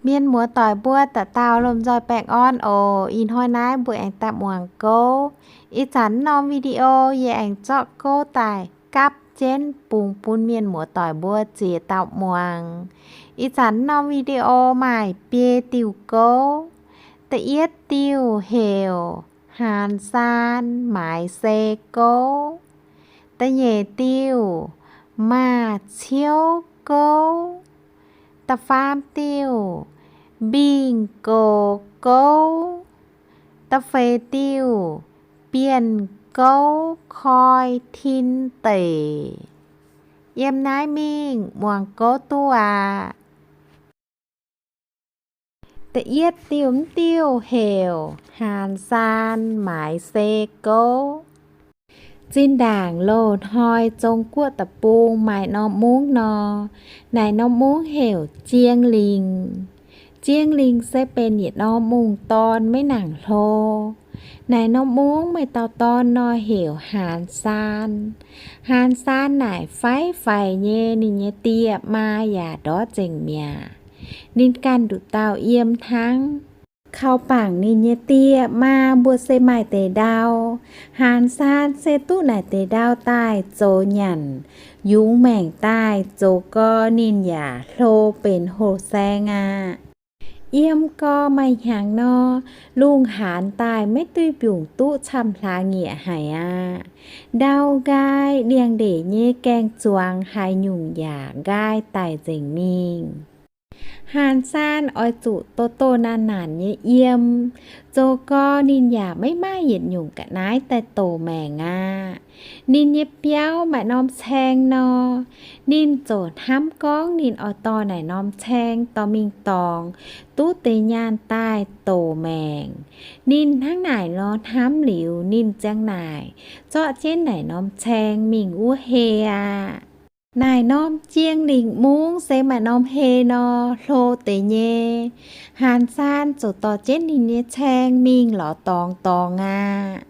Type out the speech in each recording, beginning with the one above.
Mienh muoz-doic mbuo dauh dauh lomh nzoih baengh orn oc. Ih hnoi naaiv mbuo aengx daaih muangx gouv. Ih zanc norm video yie aengx zorqv gouv daaih gapv jienv bungx bun mienh muoz-doic mbuo ziex dauh muangx. Ih zanc norm video maaih biei diuh gouv. Da'yietv diuh heuc Haaix Saan Maaiz Se Gouv. Da'nyeic diuh Maaz Ciouv Gouv. Da'faam diuh Mbingh Gox Gouv. Da'feix diuh Bienh Gouv Koi Tin Deic. Yiem naaiv mingh muangx gouv duqv aqv. Da'yietv diuh, mv diuh heuc Haaix Saan Maaiz Se Gouv. Zinh ndaangc loz-hnoi Zong Guoqv deic-bung maaih norm mungv nor, naaic norm mungv heuc Jiex Lingc. Jiex Lingc se benx yietc norm mungv dorn maiv nangc hlo. Naaic norm mungv maaih dauh dorn nor heuc Haaix Saan. Haaix Saan naaic faix-faix nyei, ninh nyei die maa yaac ndortv nzengc mi'aqv. Ninh ganh nduqc dauh yiem hnangv. Kaux bangc ninh nyei die maa mbuo se maaih deix ndau. Haaix Saan se duqv naaic deix ndau daaih zoux nyanc, yungz maengc daaih zoux gau ninh yaac hlo benx hoh saeng aqv. Yiem gau maaih hnyangx nor, lungh haanz daaih maiv duih mbiungc duqv camv hlaax nyiec haic aqv. Ndau nqaai, ndiangx-ndeic nyei gaeng-zuangx haaix nyungc yaac nqaai daic nzengc mingh. Haaix Saan oix zuqc doh doh naanc naanc nyei yiem, zoux gau ninh yaac maiv maaih yietc nyungc ga'naaiv daaih doc maengc aqv. Ninh nyei biauv maaih norm caeng nor, ninh ziouc hnamv gorngv ninh oix dorh naaic norm caeng dorh mingh dorngx duqv deix nyaanh daaih doc maengc. Ninh hnangv naaic nor hnamv liuz, ninh ziang naaic zorqv jienv naaic norm caeng mingh wuov hei aqv. Naaic norm Jiex Lingc mungv se maaih norm hei nor, hlo deix nyei. Haaix Saan ziouc dorh jienv ninh nyei caeng mingh lorz dorngx dorngx aqv.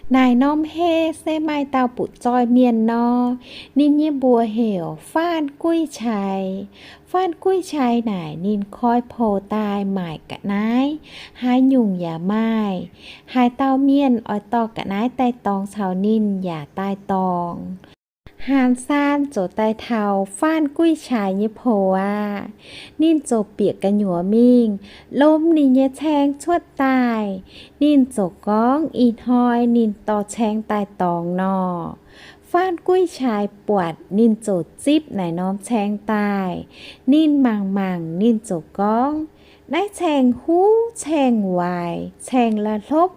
Naaic norm hei se maaih dauh butv-zoih mienh nor, ninh nyei mbuox heuc Faanv Guiv Qai. Faanv Guiv Qai naaic ninh koi pou daaih maaic ga'naaiv, haaix nyungc yaac maaih. Haaix dauh mienh oix dorh ga'naaiv daaih dorngx caux ninh yaac daaih dorngx. Haaix Saan ziouc daaih taux Faanv Guiv Qai nyei pou aqv. Ninh ziouc bieqc gu'nyuoz mingh lomh ninh nyei caeng cuotv daaih. Ninh ziouc gorngv, ih hnoi ninh dorh caeng daaih dorngx nor. Faanv Guiv Qai buatc, ninh ziouc zipv naaic norm caeng daaih. Ninh mangc mangc, ninh ziouc gorngv, naaiv caeng huv, caeng waaic, caeng la'hlopv,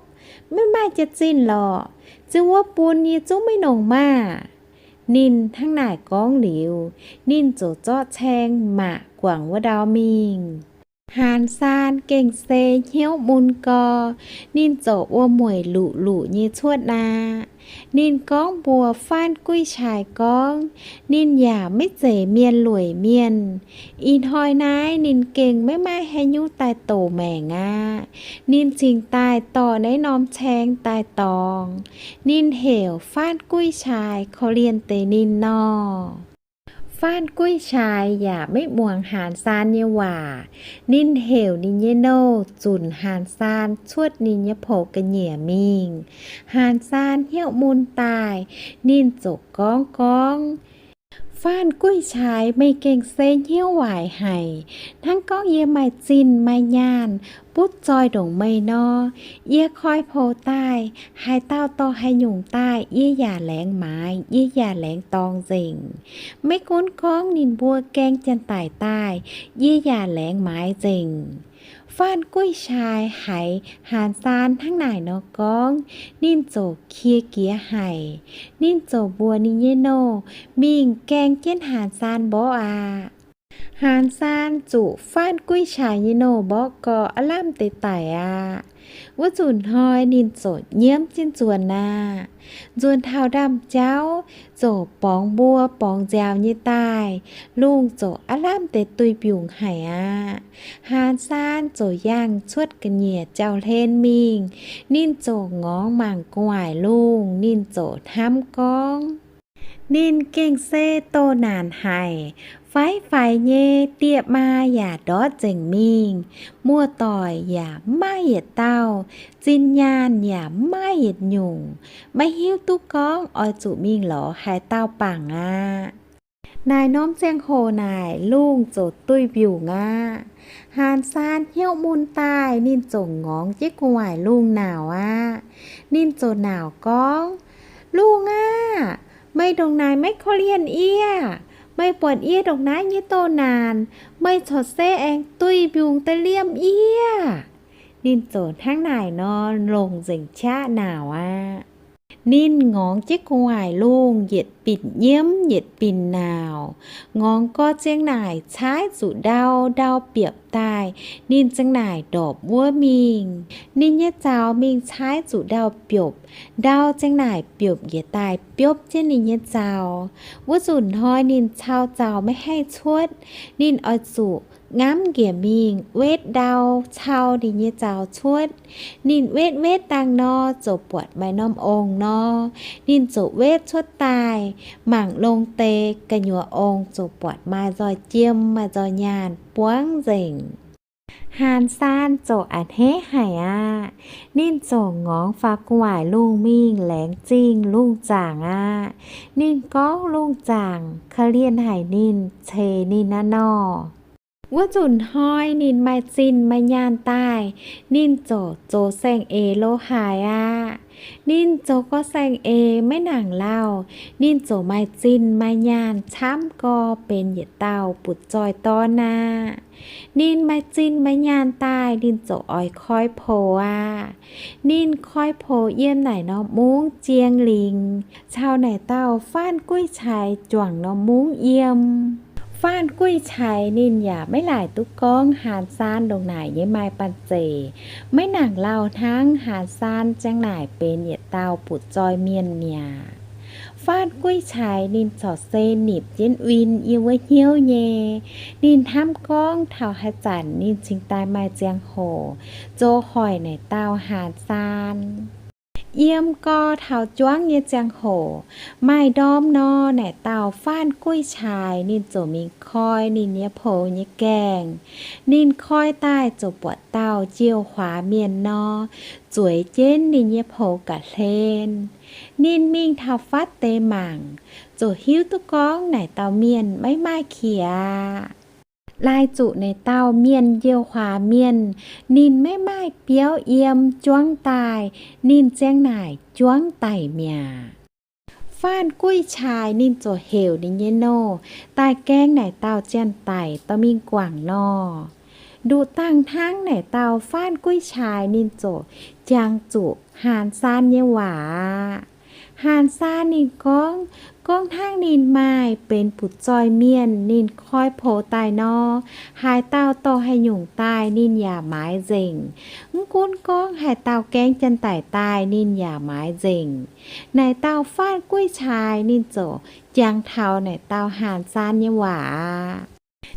maiv maaih jaax-zinh lorqc. Ziouc wuov bun yie zungv maiv nongc maah! Ninh hnangv naaic gorngv liuz, ninh ziouc zorqv caeng mangc guangc wuov ndau mingh. Haaix Saan gengh se hnyouv mun gau, ninh ziouc wuom-mueic luqc luqc nyei cuotv aqv. Ninh gorngv mbuox Faanv Guiv Qai gorngv, ninh yaac maiv zeiz mienh lueic mienh. Ih hnoi naaiv ninh gengh maiv maaih haaix nyungc daaih doc maengc aqv. Ninh cingx daaih dorh naaiv norm caeng daaih dorngx. Ninh heuc Faanv Guiv Qai korv-lienh deix ninh nor. Faanv Guiv Qai yaac maiv muangx Haaix Saan nyei waac. Ninh heuc ninh nyei nouh zunc Haaix Saan cuotv ninh nyei pou ga'nyiec mingh. Haaix Saan hnyouv mun daaih, ninh ziouc gorngv gorngv, Faanv Guiv Qai, meih gengh se hnyouv waaic haic. Hnangv gorngv yie maaih zinh maaih nyaanh butv zoih ndongc meih nor, yie koi pou daaih, haaix dauh dorh haaix nyungc daaih, yie yaac laengz maaiz, yie yaac laengz dorngx nzengc. Maiv gunv gorngv ninh mbuo gaeng janx-daic daaih, yie yaac laengz maaiz nzengc. Faanv Guiv Qai haiz Haaix Saan hnangv naaic nor gorngv, ninh ziouc qiex jiez haic. Ninh ziouc mbuox ninh nyei nouh mingh gaeng jienv Haaix Saan mborqv aqv. Haaix Saan zuqc Faanv Guiv Qai nyei nouh mborqv gau, aav lamh deix daic aqv. Wuov nzunc hnoi ninh ziouc nyiemv jienv nzuonx aqv. Nzuonx taux ndaamv-jauv ziouc borngz mbuo borngz nziaaux nyei daaih, lungh ziouc aav lamh deix duih mbiungc haic aqv. Haaix Saan ziouc yangh cuotv ga'nyiec jauv-hlen mingh. Ninh ziouc ngorngx mangc gu'nguaaic lungh, ninh ziouc hnamv gorngv, ninh gengh se doh naanc haic. Faix-faix nyei die maa yaac ndortv nzengc mingh, muoz-doic yaac mv maaih yietc dauh, zinh nyaanh yaac mv maaih yietc nyungc, maiv hiuv duqv gorngv oix zuqc mingh lorz haaix dauh bangc aqv. Naaic norm ziangh hoc naaic lungh ziouc duih mbiungc aqv. Haanz Saan hnyouv mun daaih, ninh ziouc ngorngx jienv gu'nguaaic lungh nauc aqv. Ninh ziouc nauc gorngv, Lungh aah! Meih ndongc naaic maiv korv-lienh yie. Meih buatc yie ndongc naaiv nyei doh naanc, meih corc se aengx duih mbiungc daaih liemh yie. Ninh ziouc hnangv naaic nor longc nzengc qaqv nauc aqv. Ninh ngorngx jienv gu'nguaaic lungh yietc binc nyiemv yietc binc nauc, ngorngx gorx ziang naaic caaiv zuqc ndau, ndau biopv daaih, ninh ziang naaic ndorpc wuov mingh. Ninh nyei zaux mingh caaiv zuqc ndau biopv, ndau ziang naaic biopv njiec daaih biopv jienv ninh nyei zaux. Wuov nzunc hnoi ninh cau zaux maiv haih cuotv, ninh oix zuqc ngamv njiec mingh wetv ndau cau ninh nyei zaux cuotv. Ninh wetv wetv dangh nor, ziouc buatc maaih norm ong nor. Ninh ziouc wetv cuotv daaih, mangc longx deix gu'nyuoz ong ziouc buatc maaih nzoih jiem maaih nzoih nyaanh buangv nzengc. Haanz Saan ziouc a'hneiv haic aqv. Ninh ziouc ngorngx faaux gu'nguaaic lungh mingh laengz zingh lungh zaangc aqv. Ninh gorngv lungh zaangc korv-lienh haic ninh, ceix ninh naaiv nor. Wuov nzunc hnoi ninh maaih zinh maaih nyaanh daaih, ninh ziouc zoux saeng-eix lo haaix aqv. Ninh zoux gorx saeng-eix maiv nangc lauh, ninh ziouc maaih zinh maaih nyaanh camv gorx benx yietc dauh butv-zoih dorn aqv. Ninh maaih zinh maaih nyaanh daaih, ninh ziouc oix koi poux aqv. Ninh koi poux yiem naaic norm mungv zieng lingc, caux naaic dauh Faanv Guiv Caaix juangc norm mungv yiem. Faanv Guiv Caaix ninh yaac maiv laaic duqv gorngv Haanz Saan ndongc naaic nyei maaih banh zeic. Maiv nangc lauh hnangv Haanz Saan ziang naaic benx yietc dauh butv-zoih mienh mi'aqv. Faanv Guiv Caaix ninh corc se nipc jienv win yiem wuov hnyouv nyei. Ninh hnamv gorngv taux haaix zanc ninh cingx daaih maaih ziangh hoc zoux hoic naaic dauh Haanz Saan. Yiem gorx taux juangv nyei ziangh hoc, maaih ndorm nor, naaic dauh Faanv Guiv Caaix ninh ziouc mingh koi ninh nyei poux nyei gaengh. Ninh koi daaih ziouc buatc dauh njiêu huaax mienh nor, zueiz jienv ninh nyei poux ga'hlen. Ninh mingh taux fatv deix mangc, ziouc hiuv duqv gorngv naaic dauh mienh maiv maaih qiex aqv. Laaix zuqc naaic dauh mienh njiêu huaax mienh, ninh maiv maaih biauv yiem juangv daaih, ninh ziang naaic juangv daic mi'aqv. Faanv Guiv Caaix ninh ziouc heuc ninh nyei nouh daaih gaeng naaic dauh janx-daic dorh mingh guangc nor. Nduqc dangh hnangv naaic dauh Faanv Guiv Caaix ninh ziouc jangx zuqc Haanz Saan nyei waac aqv. Haanz Saan ninh gorngv, gorngv hnangv ninh maaih benx butv-zoih mienh ninh koi poux daaih nor, haaix dauh dorh haaix nyungc daaih ninh yaac maaiz nzengc. Mv gunv gorngv haaix dauh gaeng janx-daic daaih ninh yaac maaiz nzengc. Naaic dauh Faanv Guiv Caaix ninh ziouc jangx taux naaic dauh Haanz Saan nyei waac aqv.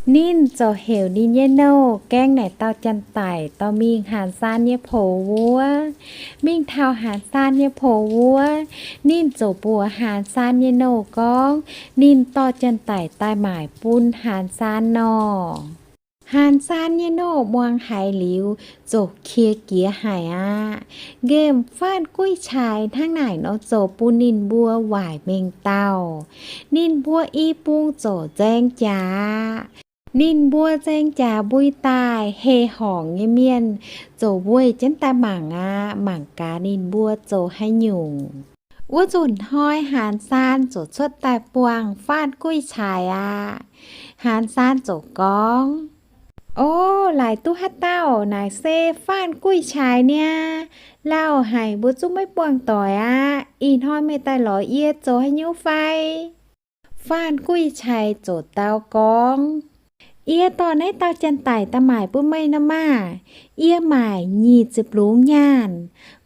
Ninh ziouc heuc ninh nyei nouh gaeng naaic dauh janx-daic dorh mingh Haanz Saan nyei poux wuov. Mingh taux Haanz Saan nyei poux wuov, ninh ziouc mbuox Haanz Saan nyei nouh gorngv, ninh dorh janx-daic daaih maaic bun Haanz Saan nor. Haanz Saan nyei nouh muangx haiz liuz, ziouc qiex jiez haic aqv. Nqemh Faanv Guiv Caaix hnangv naaic nor zoux bun ninh mbuo waaic mengh dauh. Ninh mbuo i bung ziouc nzaeng jaax aqv. Ninh mbuo nzaeng jaax mbui daaih, heh horngc nyei mienh ziouc weic jienv daaih mangc aqv, mangc gaax ninh mbuo zoux haaix nyungc. Wuov nzunc hnoi Haanz Saan ziouc cuotv daaih buangh Faanv Guiv Caaix aqv. Haanz Saan ziouc gorngv, O, laaic duqv haaix dauh? Naaic se Faanv Guiv Caaix niaa. Lauh haic mbuo zungv maiv buangh doic aqv. Ih hnoi meih daaih lorz yie zoux haaix nyungc fai? Faanv Guiv Caaix ziouc dau gorngv, Yie dorh naaiv dauh janx-daic daaih maaic bun meih nor maah! Yie maaic nyic ziepc lungz nyaanh.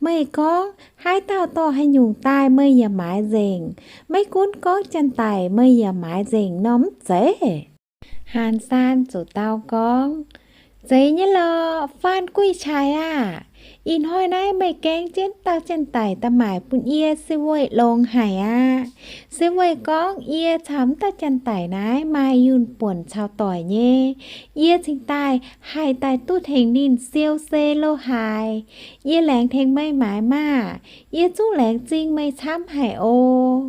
Meih gorngv haaix dauh dorh haaix nyungc daaih meih yaac maaiz nzengc. Maiv gunv gorngv janx-daic meih yaac maaiz nzengc nor mv zeiz? Haanz Saan ziouc dau gorngv, Zeiz nyei lorqc, Faanv Guiv Caaix aah! Ih hnoi naaiv meih gaeng jienv dauh janx-daic daaih maaic bun yie se weic longx haic aqv. Se weic gorngv yie caux wuov dauh janx-daic naaiv maaih yunh buonc caux doic nyei. Yie cingx daaih haih daaih duqv tengx ninh siou se lo haaix. Yie laengz tengx meih maaiz maah! Yie zungv laengz zingh meih camv haic oc.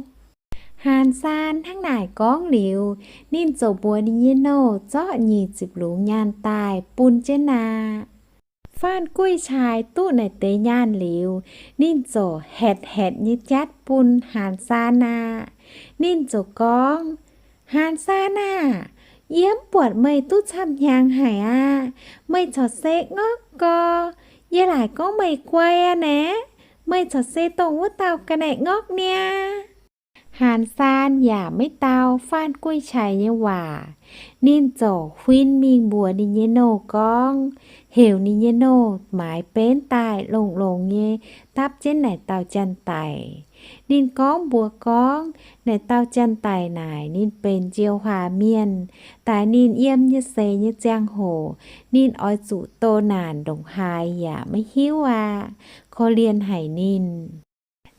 Haanz Saan hnangv naaic gorngv liuz, ninh ziouc mbuox ninh nyei nouh zorqv nyic ziepc lungz nyaanh daaih bun jienv aqv. Faanh Guih-Caaix duqv naaic deix nyaanh liuz, ninh ziouc haetc haetc nyei jatv bun Haanz Saan aqv. Ninh ziouc gorngv, Haanz Saan aah! Yie mv buatc meih duqv camv hnyangx haic aqv. Meih corc se ngorqv gau. Yie laaic gorngv meih guai aqv naaic. Meih corc se dongh wuov dauh ga'naaiv ngorqv niaa. Haanz Saan yaac maiv dau Faanh Guih-Caaix nyei waac. Ninh ziouc huin mingh mbuox ninh nyei nouh gorngv, heuc ninh nyei nouh maaiz benv daaih longx-longx nyei dapv jienv naaic dauh janx-daic. Ninh gorngv mbuox gorngv, naaic dauh janx-daic naaic ninh benx njoux huaax mienh, daaix ninh yiem nyei seix nyei ziangh hoc, ninh oix zuqc doh naanc ndongc haaix yaac maiv hiuv aqv. Korv-lienh haic ninh.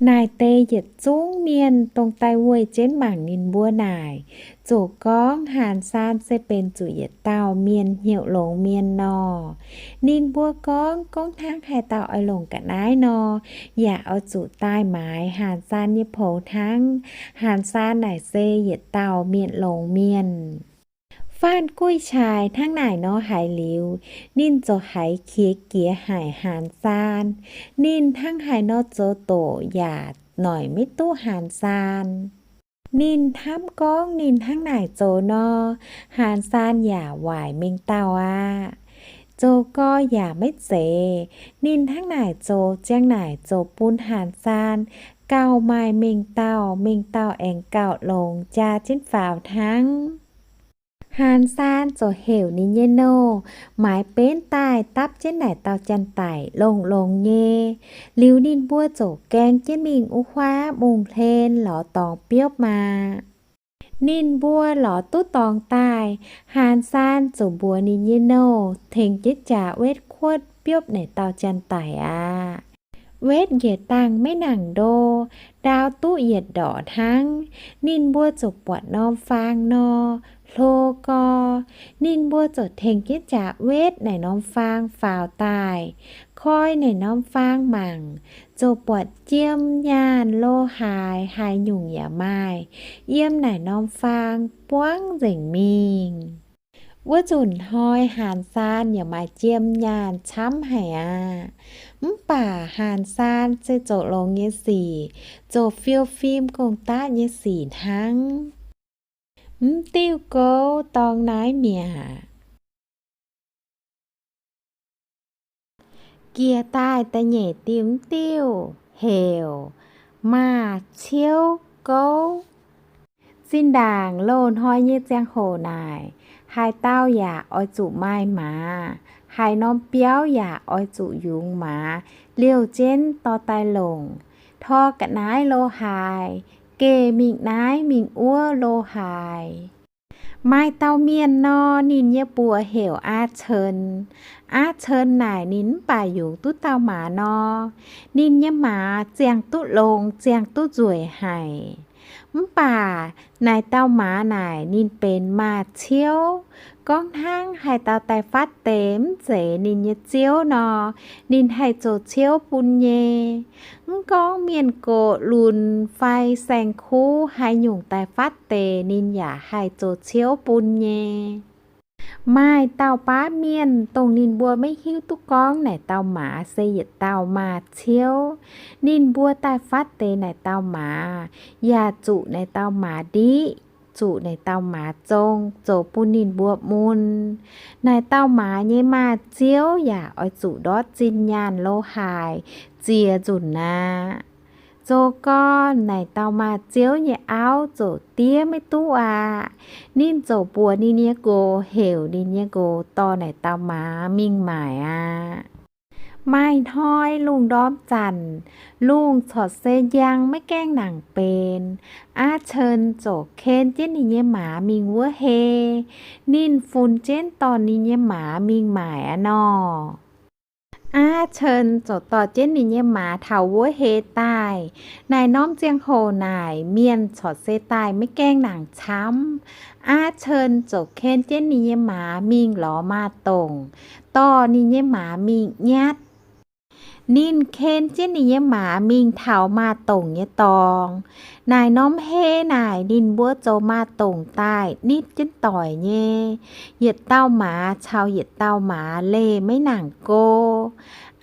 Naaic deix yietc zungv mienh dongh daaih weih jienv mangc ninh mbuo naaic, ziouc gorngv Haanz Saan se benx zuqc yietc dauh mienh hnyouv longx mienh nor. Ninh mbuo gorngv, gorngv hnangv haaix dauh oix longc ga'naaiv nor, yaac oix zuqc daaih maaiz Haanz Saan nyei poux hnangv. Haanz Saan naaic se yietc dauh mienh longx mienh. Faanh Guih-Caaix hnangv naaic nor haiz liuz, ninh ziouc haiz qiex jiez haic Haanz Saan. Ninh hnangv haaix nor zoux doqc yaac noic maiv duqv Haanz Saan. Ninh hnamv gorngv ninh hnangv naaic zoux nor, Haanz Saan yaac waaic mengh dauh aqv. Zoux gau yaac maiv zeiz. Ninh hnangv naaic zoux ziang naaic zoux bun Haanz Saan gauh maaih mengh dauh, mengh dauh aengx gauh longx jaa jienv faaux hnangv. Haanz Saan ziouc heuc ninh nyei nouh maaiz benv daaih dapv jienv naaic dauh janx-daic longx-longx nyei. Liuz ninh mbuo ziouc gaeng jienv mingh wuov huaav mungh hlen lorz dorngx biopv maah. Ninh mbuo lorz duqv dorngx daaih, Haanz Saan ziouc mbuox ninh nyei nouh tengx jienv jaax wetv kuotv biopv naaic dauh janx-daic aqv. Wetv njiec dangh maiv nangc ndo, ndaau duqv yietc ndorqc hnangv. Ninh mbuo ziouc buatc norm faang nor, hlo gau. Ninh mbuo ziouc tengx jienv jaax wetv naaic norm faang faaux daaih, koi naaic norm faang mangc, ziouc buatc jiem nyaanh lo haaix, haaix nyungc yaac maaih, yiem naaic norm faang buangv nzengc mingh. Wuov nzunc hnoi Haanz Saan yaac maaih jiem nyaanh camv haic aqv. Mv baac Haanz Saan se zoux longx nyei sic, zoux fiou fim gong-daqv nyei sic hnangv. Mv diuh gouv dorng naaiv mi'aqv. Jiex daaih da'nyeic diuh mv diuh heuc Maaz Ciouv Gouv. Zinh ndaangc loz-hnoi nyei ziangh hoc naaic, haaix dauh yaac oix zuqc maaih maaz, haaix norm biauv yaac oix zuqc yungz maaz liouh jienv dorh daaih longc, tor ga'naaiv lo haaix, geh mingh naaiv mingh wuov lo haaix. Maaih dauh mienh nor, ninh nyei mbuox heuc Aa Cen. Aa Cen naaic ninh mv baac yungz duqv dauh maaz nor, ninh nyei maaz ziangh duqv longx, ziangh duqv nzueic haic. Mv baac naaic dauh maaz naaic ninh benx maaz ciouv. Gorngv hnangv haaix dauh daaih fatv deix mv zeiz ninh nyei ziouv nor, ninh haih zoux ciouv bun nyei. Mv gorngv mienh gox lunx fai saeng-kuv haaix nyungc daaih fatv deix, ninh yaac haih zoux ciouv bun nyei. Maaih dauh baav mienh, dongh ninh mbuo maiv hiuv duqv gorngv naaic dauh maaz se yietc dauh maaz ciouv. Ninh mbuo daaih fatv deix naaic dauh maaz, yaac zuqc naaic dauh maaz ndiqv, zuqc naaic dauh maaz zong zoux bun ninh mbuo mun. Naaic dauh maaz nyei maaz ciouv yaac oix zuqc ndortv zinh nyaanh lo haaix ziex nzunc aqv. Zoux gau, naaic dauh maaz ciouv nyei auv ziouc diev maiv duqv aqv. Ninh ziouc mbuox ninh nyei nqox heuc ninh nyei nqox dorh naaic dauh maaz mingh maaic aqv. Maaih hnoi lungh ndorm zanc, lungh corc se njang maiv gaengh nangc benx. Aa Cen ziouc ken jienv ninh nyei maaz mingh wuov hei. Ninh funx jienv dorh ninh nyei maaz mingh maaic aqv nor. Aav Cen ziouc dorh jienv ninh nyei maaz taux wuov hei daaih. Naaiv norm ziangh hoc naaic mienh corc se daaih maiv gaengh nangc camv. Aav Cen ziouc ken jienv ninh nyei maaz mingh lorz maaz-dongc, dorh ninh nyei maaz mingh nyatv. Ninh ken jienv ninh nyei maaz mingh taux maaz-dongc nyei dorngx. Naaic norm hei naaic ninh mbuo zoux maaz-dongc daaih nitv jienv doic nyei. Yietc dauh maaz caux yietc dauh maaz leih maiv nangc go.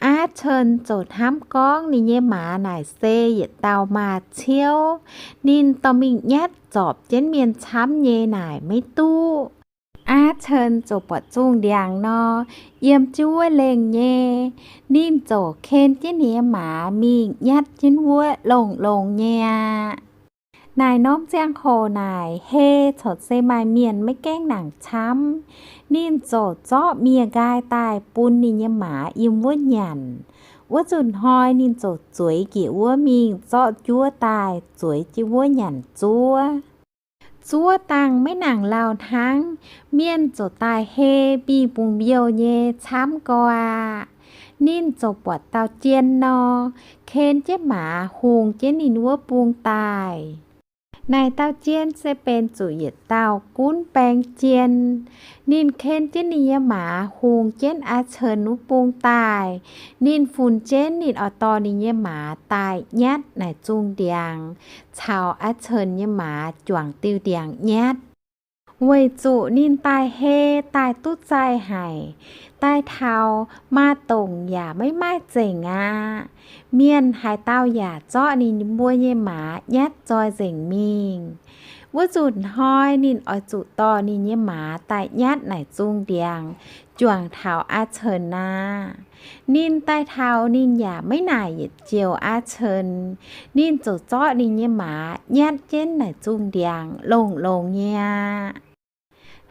Aav Cen ziouc hnamv gorngv ninh nyei maaz naaic se yietc dauh maaz-ciouv. Ninh dorh mingh nyatv zorpc jienv mienh camv nyei naaic maiv duqv. Aav Cen ziouc buatc zungh ndiangx nor, yiem jienv wuov lengh nyei. Ninh ziouc ken jienv ninh nyei maaz mingh nyatv jienv wuov longx-longx nyei aqv. Naaic norm ziangh hoc naaic hei corc se maaih mienh maiv gaengh nangc camv. Ninh ziouc zorqv miev-nqaai daaih bun ninh nyei maaz yiem wuov nyanc. Wuov nzunc hnoi ninh ziouc zueiz njiec wuov mingh zorqv juov daaih zueiz jienv wuov nyanc zuov. Zuov dangh maiv nangc lauh hnangv, mienh ziouc daaih hei mingh bungx-youh nyei camv gau aqv. Ninh ziouc buatc dauh jien nor, ken jienv maaz hungx jienv ninh wuov bung daaih. Naaic dauh jien se benx zuqc yietc dauh gunv baeng jien. Ninh ken jienv ninh nyei maaz hungx jienv Aav Cen wuov bung daaih. Ninh funx jienv ninh oix dorh ninh nyei maaz daaih nyatv naaic zungh ndiangx, caux Aav Cen nyei maaz juangc diuh ndiangx nyatv. Weic zuqc ninh daaih hei daaih duqv zaih haic, daaih taux maaz-dongc yaac maiv maaih zengc aqv. Mienh haaix dauh yaac zorqv ninh mbuo nyei maaz nyatv zoi nzengc mingh. Wuov nzunc hnoi ninh oix zuqc dorh ninh nyei maaz daaih nyatv naaic zungh ndiangx juangc taux Aav Cen aqv. Ninh daaih taux ninh yaac maiv naaic yietc joux Aav Cen. Ninh ziouc zorqv ninh nyei maaz nyatv jienv naaic zungh ndiangx longx-longx nyei aqv.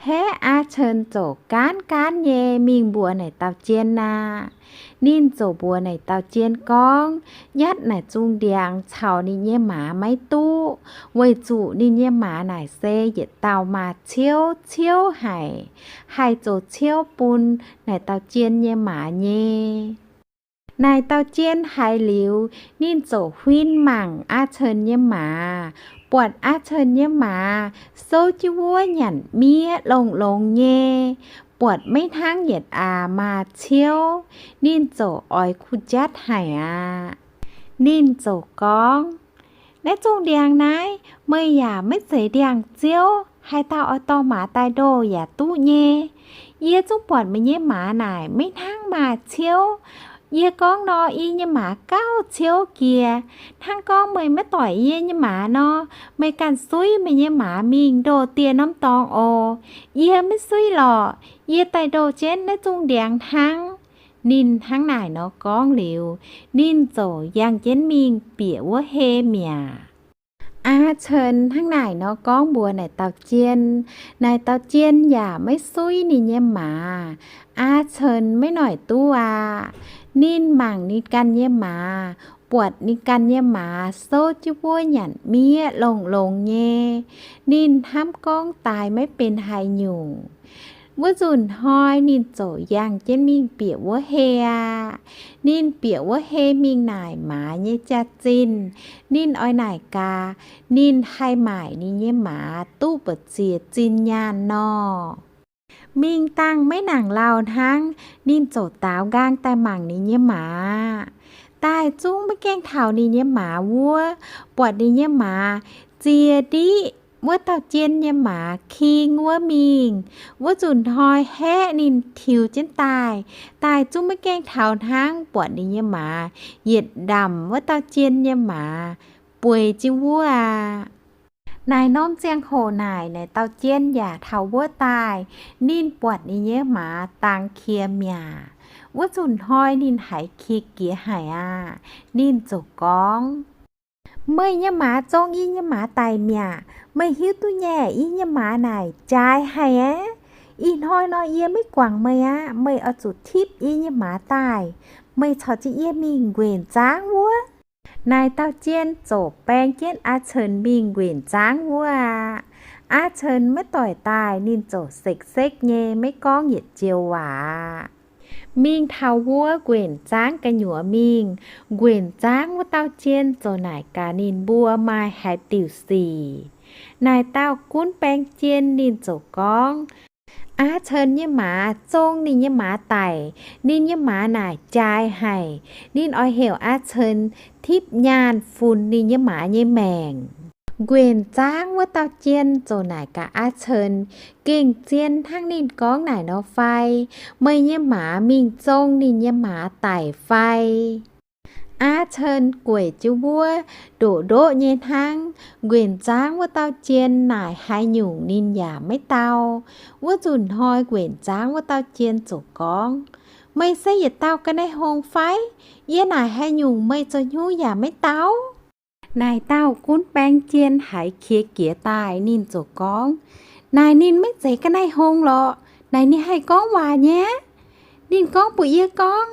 Haeqv Aav Cen ziouc gaanv gaanv nyei mingh mbuox naaic dauh jien aqv. Ninh ziouc mbuox naaic dauh jien gorngv, nyatv naaic zungh ndiangx caux ninh nyei maaz maiv duqv, weic zuqc ninh nyei maaz naaic se yietc dauh maaz-ciouv ciouv haic, haih zoux ciouv bun naaic dauh jien nyei maaz nyei. Naaic dauh jien haiz liuz, ninh ziouc huin mangc Aav Cen nyei maaz, buatc Aav Cen nyei maaz souv jienv wuov nyanc miev longx-longx nyei, buatc maiv hnangv yietc aax maaz-ciouv. Ninh ziouc oix kuh jatv haic aqv. Ninh ziouc gorngv, naaiv zungh ndiangx naaiv meih yaac maiv zeiz ndiangx-ziouv, haaix dauh oix dorh maaz daaih ndoh yaac duqv nyei. Yie zungv buatc meih nyei maaz naaic maiv hnangv maaz-ciouv. Yie gorngv nor, yie nyei maaz gauh ciouv jiex. Hnangv gorngv meih maiv doic yie nyei maaz nor, meih ganh suiv meih nyei maaz mingh ndoh dieh norm dorngx oc. Yie maiv suiv lorqc. Yie daaih ndoh jienv naaiv zungh ndiangx hnangv. Ninh hnangv naaic nor gorngv liuz, ninh ziouc yangh jienv mingh bieqc wuov hei mi'aqv. Aav Cen hnangv naaic nor gorngv mbuox naaic dauh jien. Naaic dauh jien yaac maiv suiv ninh nyei maaz. Aav Cen maiv noic duqv aqv. Ninh mangc ninh ganh nyei maaz, buatc ninh ganh nyei maaz souv jienv wuov nyanc miev longx-longx nyei. Ninh hnamv gorngv daaih maiv benx haaix nyungc. Wuov nzunc hnoi ninh ziouc yangh jienv mingh bieqc wuov hei aqv. Ninh bieqc wuov hei mingh naaic maaz nyei jaax-zinh. Ninh oix naaic gaax, ninh haih maaic ninh nyei maaz duqv mbu'ziex zinh nyaanh nor. Mingh dangh maiv nangc lauh hnangv, ninh ziouc daaux nqaang daaih mangc ninh nyei maaz. Daaih zungv maiv gaengh taux ninh nyei maaz wuov, buatc ninh nyei maaz ziex ndiqv wuov dauh jien nyei maaz king wuov mingh. Wuov nzunc hnoi haeqv ninh tiux jienv daaih, daaih zungv maiv gaengh taux hnangv, buatc ninh nyei maaz yietc ndamc wuov dauh jien nyei maaz bueix jienv wuov aqv. Naaic norm ziangh hoc naaic, naaic dauh jien yaac taux wuov daaih. Ninh buatc ninh nyei maaz dangx qiex mi'aqv. Wuov nzunc hnoi ninh haiz qiex jiez haic aqv. Ninh ziouc gorngv, meih nyei maaz zong yie nyei maaz daic mi'aqv. Meih hiuv duqv nyei, yie nyei maaz naaic jaaix haic aqv. Ih hnoi nor yie maiv guangc meih aqv. Meih oix zuqc tipv yie nyei maaz daaih. Meih corc ziouc yie mingh nquenc nzangv wuov. Naaic dauh jien ziouc baeng jienv Aa Cen mingh nquenc nzangv wuov aqv. Aa Cen maiv doic daaih, ninh ziouc sekv-sekv nyei maiv gorngv yietc joux waac. Mingh taux wuov nquenc zaangv gu'nyuoz mingh, nquenc zaangv wuov dauh jien ziouc naaic gaax ninh mbuo maaih haaix diuc sic. Naaic dauh gunv baeng jien ninh ziouc gorngv, Aa Cen nyei maaz zong ninh nyei maaz daic. Ninh nyei maaz naaic jaaix haic. Ninh oix heuc Aa Cen tipv nyaanh funx ninh nyei maaz nyei maengc. Nquenc zaangv wuov dauh jien ziouc naaic gaax Aa Cen, Gengh zien hnangv ninh gorngv naaic nor fai? Meih nyei maaz mingh zong ninh nyei maaz daic fai? Aa Cen gueic jienv wuov, ndoqc ndoqv nyei hnangv. Nquenc zaangv wuov dauh jien naaic haaix nyungc ninh yaac maiv dau. Wuov nzunc hnoi nquenc zaangv wuov dauh jien ziouc gorngv, Meih se yietc dauh ga'naaiv hngongx fai? Yie naaic haaix nyungc meih zoux hnyouv yaac maiv dau? Naaic dauh gunv baeng jien haiz qiex jiez daaih, ninh ziouc gorngv, Naaic ninh maiv zeiz ga'naaiv hngongx lorqc. Naaic ninh haih gorngv waac nyei. Ninh gorngv mbuox yie gorngv,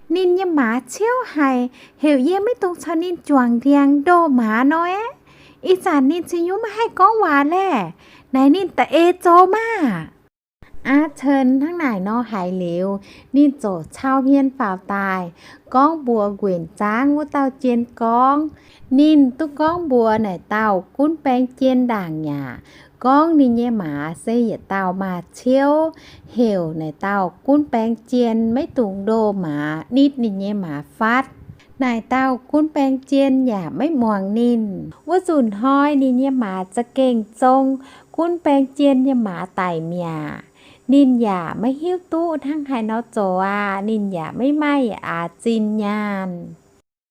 ninh nyei maaz ciouv haic, heuc yie maiv dungx caux ninh juangc ndiangx ndoh maaz nor. Ih zanc ninh cingx nyungc maiv haih gorngv waac laeh. Naaic ninh da'eix zoux maah! Aa Cen hnangv naaic nor haiz liuz, ninh ziouc cau hmien faaux daaih, gorngv mbuox nquenc zaangv wuov dauh jien gorngv, ninh duqv gorngv mbuox naaic dauh gunv baeng jien ndaangc yaac gorngv ninh nyei maaz se yietc dauh maaz ciouv, heuc naaic dauh gunv baeng jien maiv dungx ndoh maaz nitv ninh nyei maaz fatv. Naaic dauh gunv baeng jien yaac maiv muangx ninh. Wuov nzunc hnoi ninh nyei maaz za'gengh zong gunv baeng jien nyei maaz daic mi'aqv. Ninh yaac maiv hiuv duqv hnangv haaix nor zoux aqv. Ninh yaac maiv maaih aax zinh nyaanh.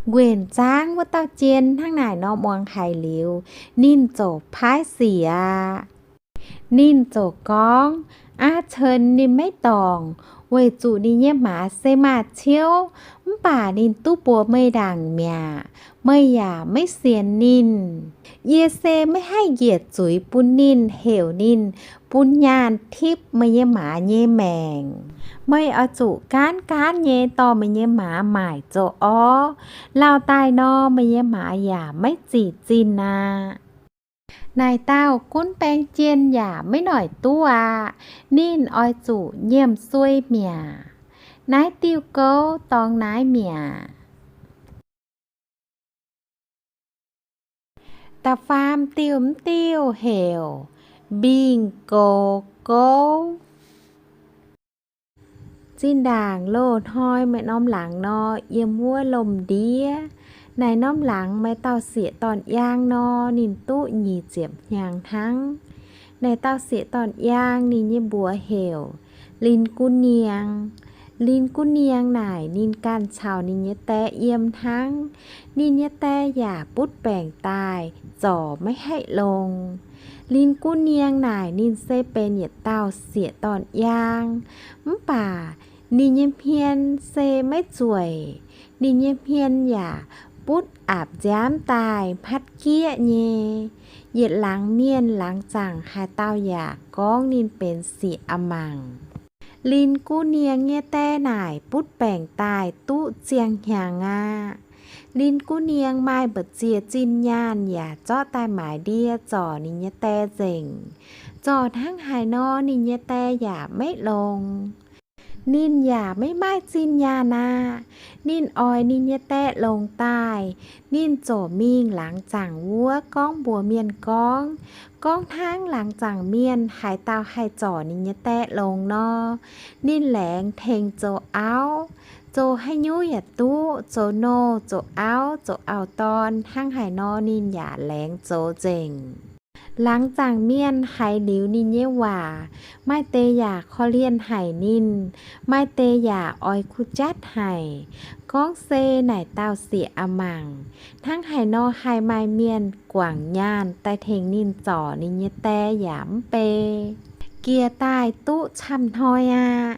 Nquenc zaangv wuov dauh jien hnangv naaic nor muangx haiz liuz, ninh ziouc paaiv sic aqv. Ninh ziouc gorngv, Aa Cen ninh maiv dorngc, weic zuqc ninh nyei maaz se maaz ciouv, mv baac ninh duqv mbuox meih ndaangc mi'aqv. Meih yaac maiv sienx ninh. Yie se maiv haih njiec zuiz bun ninh, heuc ninh bun nyaanh tipv meih nyei maaz nyei maengc. Meih oix zuqc gaanv gaanv nyei dorh meih nyei maaz maaic zoux orv. Lauh daaih nor, meih nyei maaz yaac maiv zic zinh aqv. Naaic dauh gunv baeng jien yaac maiv noic duqv aqv. Ninh oix zuqc nyiemc suei mi'aqv. Naaiv diuh gouv dorngx naaiv mi'aqv. Da'faam diuh mv diuh heuc Mbingh Gox Gouv. Zinh ndaangc loz-hnoi maaih norm laangz nor, yiem wuov lomh ndiev. Naaic norm laangz maaih dauh sieqv dorn-yaang nor, ninh duqv nyic ziepc hnyangx hnangv. Naaic dauh sieqv dorn-yaang ninh nyei mbuox heuc Lin Guv Niang. Lin Guv Niang naaic ninh ganh caux ninh nyei daeh yiem hnangv. Ninh nyei daeh yaac butv baengc daaih, zorc maiv haih longx. Lin Guv Niang naaic ninh se benx yietc dauh sieqv dorn-yaang, mv baac ninh nyei hmien se maiv zueic. Ninh nyei hmien yaac butv aapc nziaamv daaih hmatv gieqv nyei. Yietc laangz mienh laangz zaangc haaix dauh yaac gorngv ninh benx sieqv a'mangc. Lin Guv Niang nyei daeh naaic butv baengc daaih duqv ziangh hnyangx aqv. Lin Guv Niang maaih mbu'ziex zinh nyaanh yaac zorqv daaih maaiz ndie zorc ninh nyei daeh nzengc. Zorc hnangv haaix nor ninh nyei daeh yaac maiv longx. Ninh yaac maiv maaih zinh nyaanh aqv. Ninh oix ninh nyei daeh longx daaih. Ninh ziouc mingh laangz zaangc wuov gorngv mbuox mienh gorngv, gorngv hnangv laangz zaangc mienh haaix dauh haih zorc ninh nyei daeh longx nor, ninh laengz tengx zoux auv, zoux haaix nyungc yaac duqv, zoux nouh, zoux auv, zoux auv-dorn, hnangv haaix nor ninh yaac laengz zoux nzengc. Laangz zaangc mienh haiz liuz ninh nyei waac, maaih deix yaac korv-lienh haic ninh, maaih deix yaac oix kuh jatv haic, gorngv se naaic dauh sieqv a'mangc. Hnangv haaix nor haih maaih mienh guangc nyaanh daaih tengx ninh zorc ninh nyei daeh yaac mv bei. Jiex daaih duqv camv hnoi aqv,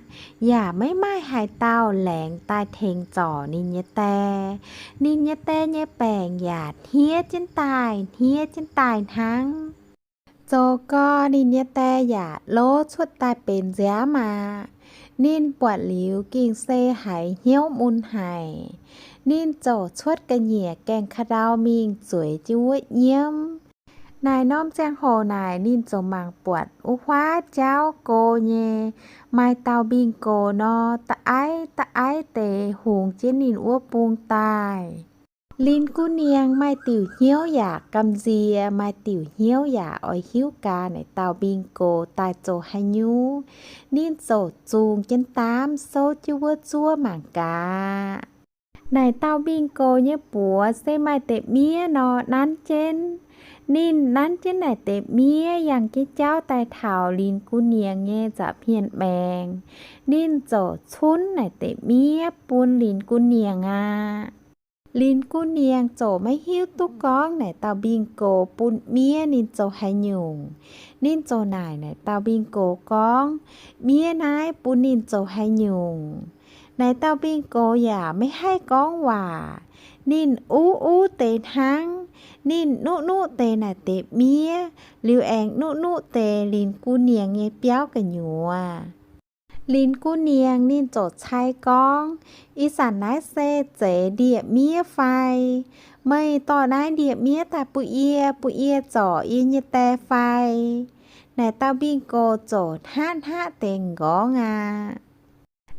yaac maiv maaih haaix dauh laengz daaih tengx zorc ninh nyei daeh. Ninh nyei daeh nyei baengc yaac hniev jienv daaih, hniev jienv daaih hnangv. Zoux gau ninh nyei daeh yaac lov cuotv daaih benx nziaamv aqv. Ninh buatc liuz gengh se haiz hnyouv mun haic. Ninh ziouc cuotv ga'nyiec gaengh ka'ndau mingh zueiz jienv wuov nyiemv. Naaic norm ziangh hoc naaic ninh ziouc mangc buatc wuov huaav jauv go nyei maaih dauh mbingh gox nor, da'aiv da'aiv deix hungx jienv ninh wuov bung daaih. Lin Guv Niang maaih diuc hnyouv yaac gamh nziex, maaih diuc hnyouv yaac oix hiuv gaax naaic dauh mbingh gox daaih zoux haaix nyungc. Ninh ziouc zungh jienv daamv souv jienv wuov zuov mangc gaax. Naaic dauh mbingh gox nyei buoz se maaih deix miev nor nanv jienv. Ninh nanv jienv naaic deix miev yangh jienv jauv daaih taux Lin Guv Niang nyei nza'hmien maengx. Ninh ziouc cunv naaic deix miev bun Lin Guv Niang aqv. Lin Guv Niang ziouc maiv hiuv duqv gorngv naaic dauh mbingh gox bun miev ninh zoux haaix nyungc. Ninh ziouc naaic naaic dauh mbingh gox gorngv, miev naaiv bun ninh zoux haaix nyungc. Naaic dauh mbingh gox yaac maiv haih gorngv waac. Ninh uv uv deix hnangv. Ninh nuqv nuqv deix naaic deix miev, liuz aengx nuqv nuqv deix Lin Guv Niang nyei biauv gu'nyuoz. Lin Guv Niang ninh ziouc cai gorngv, ih zanc naaiv se zeiz ndie-miev fai? Meih dorh naaiv ndie-miev daaih bun yie, bun yie zorc yie nyei die fai? Naaic dauh mbingh gox ziouc hnaqv hnaqv deix m'nqorngv aqv.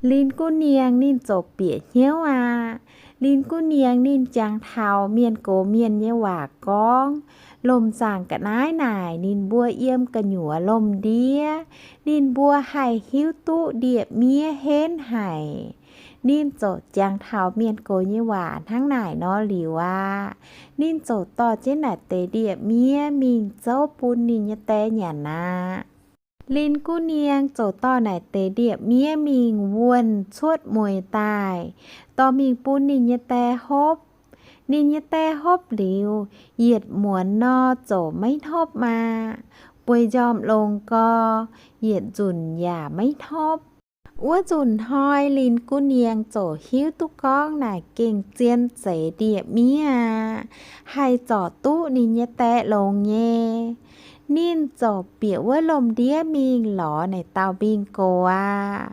Lin Guv Niang ninh ziouc bieqc hnyouv aqv. Lin Guv Niang ninh jangx taux mienh gox mienh nyei waac gorngv, lomh nzaangc ga'naaiv naaic ninh mbuo yiem gu'nyuoz lomh ndiev, ninh mbuo haih hiuv duqv ndie-miev henv haic. Ninh ziouc jangx taux mienh gox nyei waac hnangv naaic nor liuz aqv, ninh ziouc dorh jienv naaic deix ndie-miev mingh zouv bun ninh nyei die nyanc aqv. Lin Guv Niang ziouc dorh naaic deix ndie-miev mingh wuonh cuotv mueiz daaih, dorh mingh bun ninh nyei die hopv. Ninh nyei die hopv liuz, yietc muonz nor ziouc maiv hnopv aqv. Bueix njormh longx gau, yietc nzunc yaac maiv hnopv. Wuov nzunc hnoi Lin Guv Niang ziouc hiuv duqv gorngv naaic gengh zien zeix ndie-miev aqv, haih zorc duqv ninh nyei die longx nyei. Ninh ziouc bieqc wuov lomh ndiev mingh lorz naaic dauh mbingh gox aqv.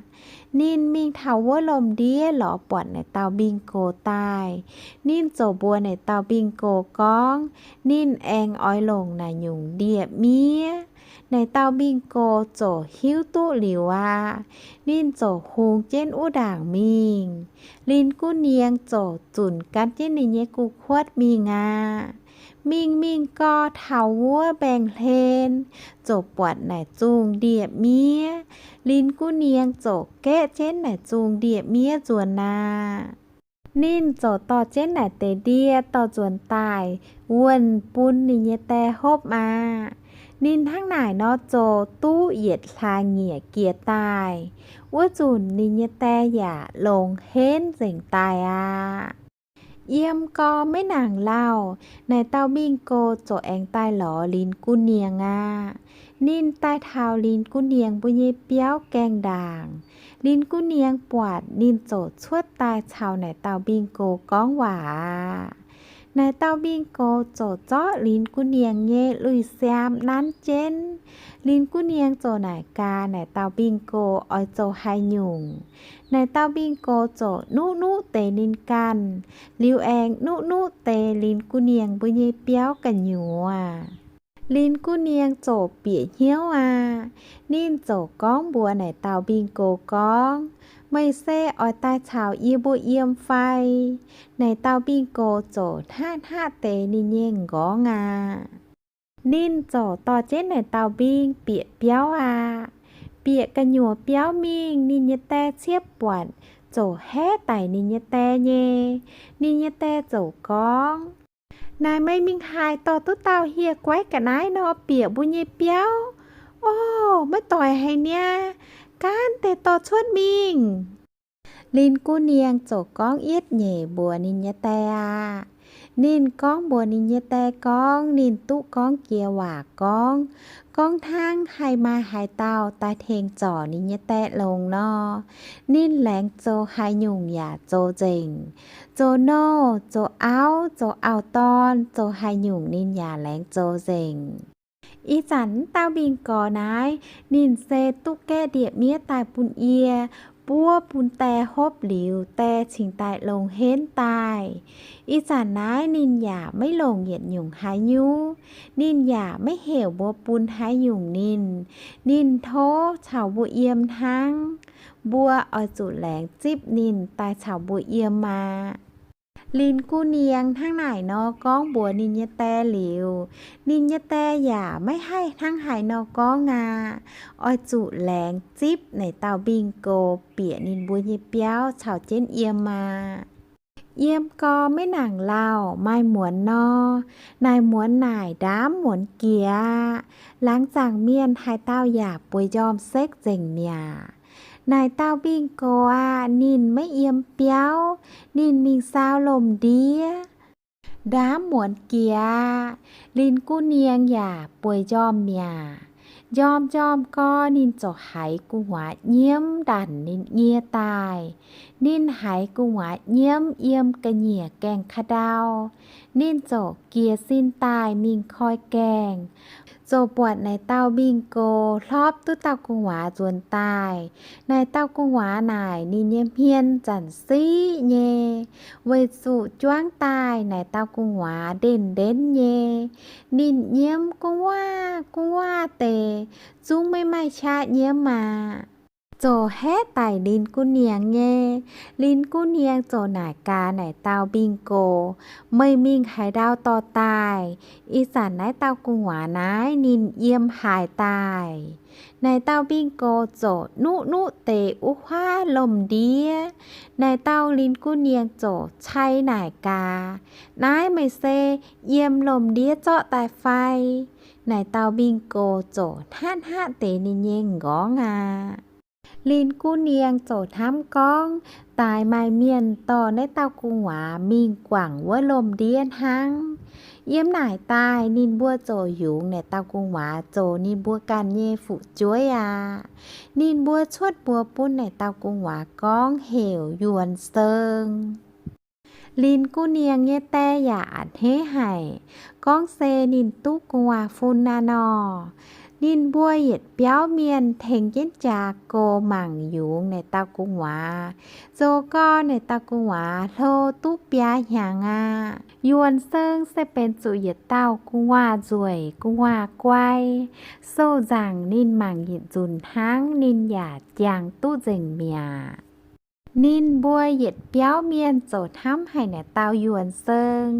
Ninh mingh taux wuov lomh ndiev lorz buatc naaic dauh mbingh gox daaih. Ninh ziouc mbuox naaic dauh mbingh gox gorngv ninh aengx oix longc naaic nyungc ndie-miev. Naaic dauh mbingh gox ziouc hiuv duqv liuz aqv. Ninh ziouc hungx jienv wuov ndaangc mingh. Lin Guv Niang ziouc zunc gan jienv ninh nyei guv kuotv mingh aqv. Mingh mingh gau taux wuov mbaengx-hlen, ziouc buatc naaic zungh ndie-miev. Lin Guv Niang ziouc gaeqv jienv naaic zungh ndie-miev nzuonx aqv. Ninh ziouc dorh jienv naaic deix ndie dorh nzuonx daaih wuonh bun ninh nyei die hopv aqv. Ninh hnangv naaic nor zoux duqv yietc hlaax nyieqc jiex daaih. Wuov nzunc ninh nyei die yaac longx henv nzengc daaih aqv. Yiem gau maiv nangc lauh, naaic dauh mbingh gox ziouc aengx daaih lorz Lin Guv Niang aqv. Ninh daaih taux Lin Guv Niang mbuo nyei biauv gaengh ndaangc. Lin Guv Niang buatc ninh ziouc cuotv daaih caux naaic dauh mbingh gox gorngv waac aqv. Naaic dauh mbingh gox ziouc zorqv Lin Guv Niang nyei lui-siaam nanv jienv. Lin Guv Niang ziouc naaic gaax naaic dauh mbingh gox oix zoux haaix nyungc. Naaic dauh mbingh gox ziouc nuqv nuqv deix ninh ganh, liuz aengx nuqv nuqv deix Lin Guv Niang mbuo nyei biauv gu'nyuoz. Lin Guv Niang ziouc bieqc hnyouv aqv. Ninh ziouc gorngv mbuox naaic dauh mbingh gox gorngv, meih se oix daaih caux yie mbuo yiem fai? Naaic dauh mbingh gox ziouc hnaqv hnaqv deix ninh nyei m'nqorngv aqv. Ninh ziouc dorh jienv naaic dauh mbingh bieqc biauv aqv. Bieqc gu'nyuoz biauv mingh, ninh nyei die ciepv buatc ziouc haeqv daic ninh nyei die nyei. Ninh nyei die ziouc gorngv, naaic meih mingh haaix dorh duqv dauh hieh guaiv ga'naaiv nor bieqc mbuo nyei biauv? Ov, maiv doix haic niaa, gaanv deix dorh cuotv mingh. Lin Guv Niang ziouc gorngv yietv nyeic mbuox ninh nyei die aqv. Ninh gorngv mbuox ninh nyei die gorngv ninh duqv gorngv jiex waac gorngv, gorngv hnangv haih maaih haaix dauh daaih tengx zorc ninh nyei die longx nor, ninh laengz zoux haaix nyungc yaac zoux nzengc. Zoux nouh, zoux auv, zoux auv-dorn, zoux haaix nyungc ninh yaac laengz zoux nzengc. Ih zanc wuov dauh mbingh gorx naaiv, ninh se duqv gaeqv ndie-miev daaih bun yie, Buov bun die hopv liuz, die cingx daaih longc henv daaih. Ih zanc naaiv ninh yaac maiv longc yietc nyungc haaix nyungc. Ninh yaac maiv heuc mbuo bun haaix nyungc ninh. Ninh tov caux mbuo yiem hnangv. Mbuo oix zuqc laengz zipv ninh daaih caux mbuo yiem aqv. Lin Guv Niang hnangv naaic nor gorngv mbuox ninh nyei die liuz, ninh nyei die yaac maiv haih hnangv haaix nor gorngv aqv. Oix zuqc laengz zipv naaic dauh mbingh gox bieqc ninh mbuo nyei biauv caux jienv yiem aqv. Yiem gau maiv nangc lauh maaih muonz nor, naaic muonz naaic ndaamv muonz jiex aqv. Laangz zaangc mienh haaix dauh yaac bueix njormh sekv nzengc mi'aqv. Naaic dauh mbingh gox aah, ninh maiv yiem biauv, ninh mingh saau lomh ndiev. Ndaamv muonz jiex aqv, Lin Guv Niang yaac bueix njormh mi'aqv. Njormh njormh gau ninh ziouc haiz gu'nguaaz nyiemv ndanc ninh nyie daaih. Ninh haiz gu'nguaaz nyiemv yiem ga'nyiec gaengh ka'ndau. Ninh ziouc jiez sin daaih mingh koi gaengh, ziouc buatc naaic dauh mbingh gox hlorpv duqv dauh gu'nguaaz nzuonx daaih. Naaic dauh gu'nguaaz naaic ninh nyei hmien zanc siqv nyei, weic zuqc juangv daaih naaic dauh gu'nguaaz ndenv ndenv nyei. Ninh nyiemv gu'nguaaz gu'nguaaz deix, zungv maiv maaih qaqv nyiemv aqv. Ziouc haeqv daic Lin Guv Niang nyei. Lin Guv Niang ziouc naaic gaax naaic dauh mbingh gox, meih mingh haaix ndau dorh daaih? Ih zanc naaiv dauh gu'nguaaz naaiv ninh yiem haaix daaih? Naaic dauh mbingh gox ziouc nuqv nuqv deix wuov huaav lomh ndiev. Naaic dauh Lin Guv Niang ziouc cai naaic gaax, naaiv meih se yiem lomh ndiev zorqv daaih fai? Naaic dauh mbingh gox ziouc hnaqv hnaqv deix ninh nyei m'nqorngv aqv. Lin Guv Niang ziouc hnamv gorngv, daaix maaih mienh dorh naaiv dauh gu'nguaaz mingh guangc wuov lomh ndiev hnangv. Yiem naaic daaih ninh mbuo ziouc yungz naaic dauh gu'nguaaz zoux ninh mbuo ganh nyei fu'jueiv aqv. Ninh mbuo cuotv mbuox bun naaic dauh gu'nguaaz gorngv heuc Yuonh Seung. Lin Guv Niang nyei die yaac a'hneiv haic, gorngv se ninh duqv gu'nguaaz fun aqv nor. Ninh mbuo yietc biauv mienh tengx jienv jaax gox mangc yungz naaic dauh gu'nguaaz, zoux gau naaic dauh gu'nguaaz hlo duqv biaa hnyangx aqv. Yuonh Seung se benx zuqc yietc dauh gu'nguaaz nzueic gu'nguaaz guai. Sou-nzaangc ninh mangc yietc nzunc hnangv ninh yaac jangx duqv nzengc mi'aqv. Ninh mbuo yietc biauv mienh ziouc hnamv haic naaic dauh Yuonh Seung,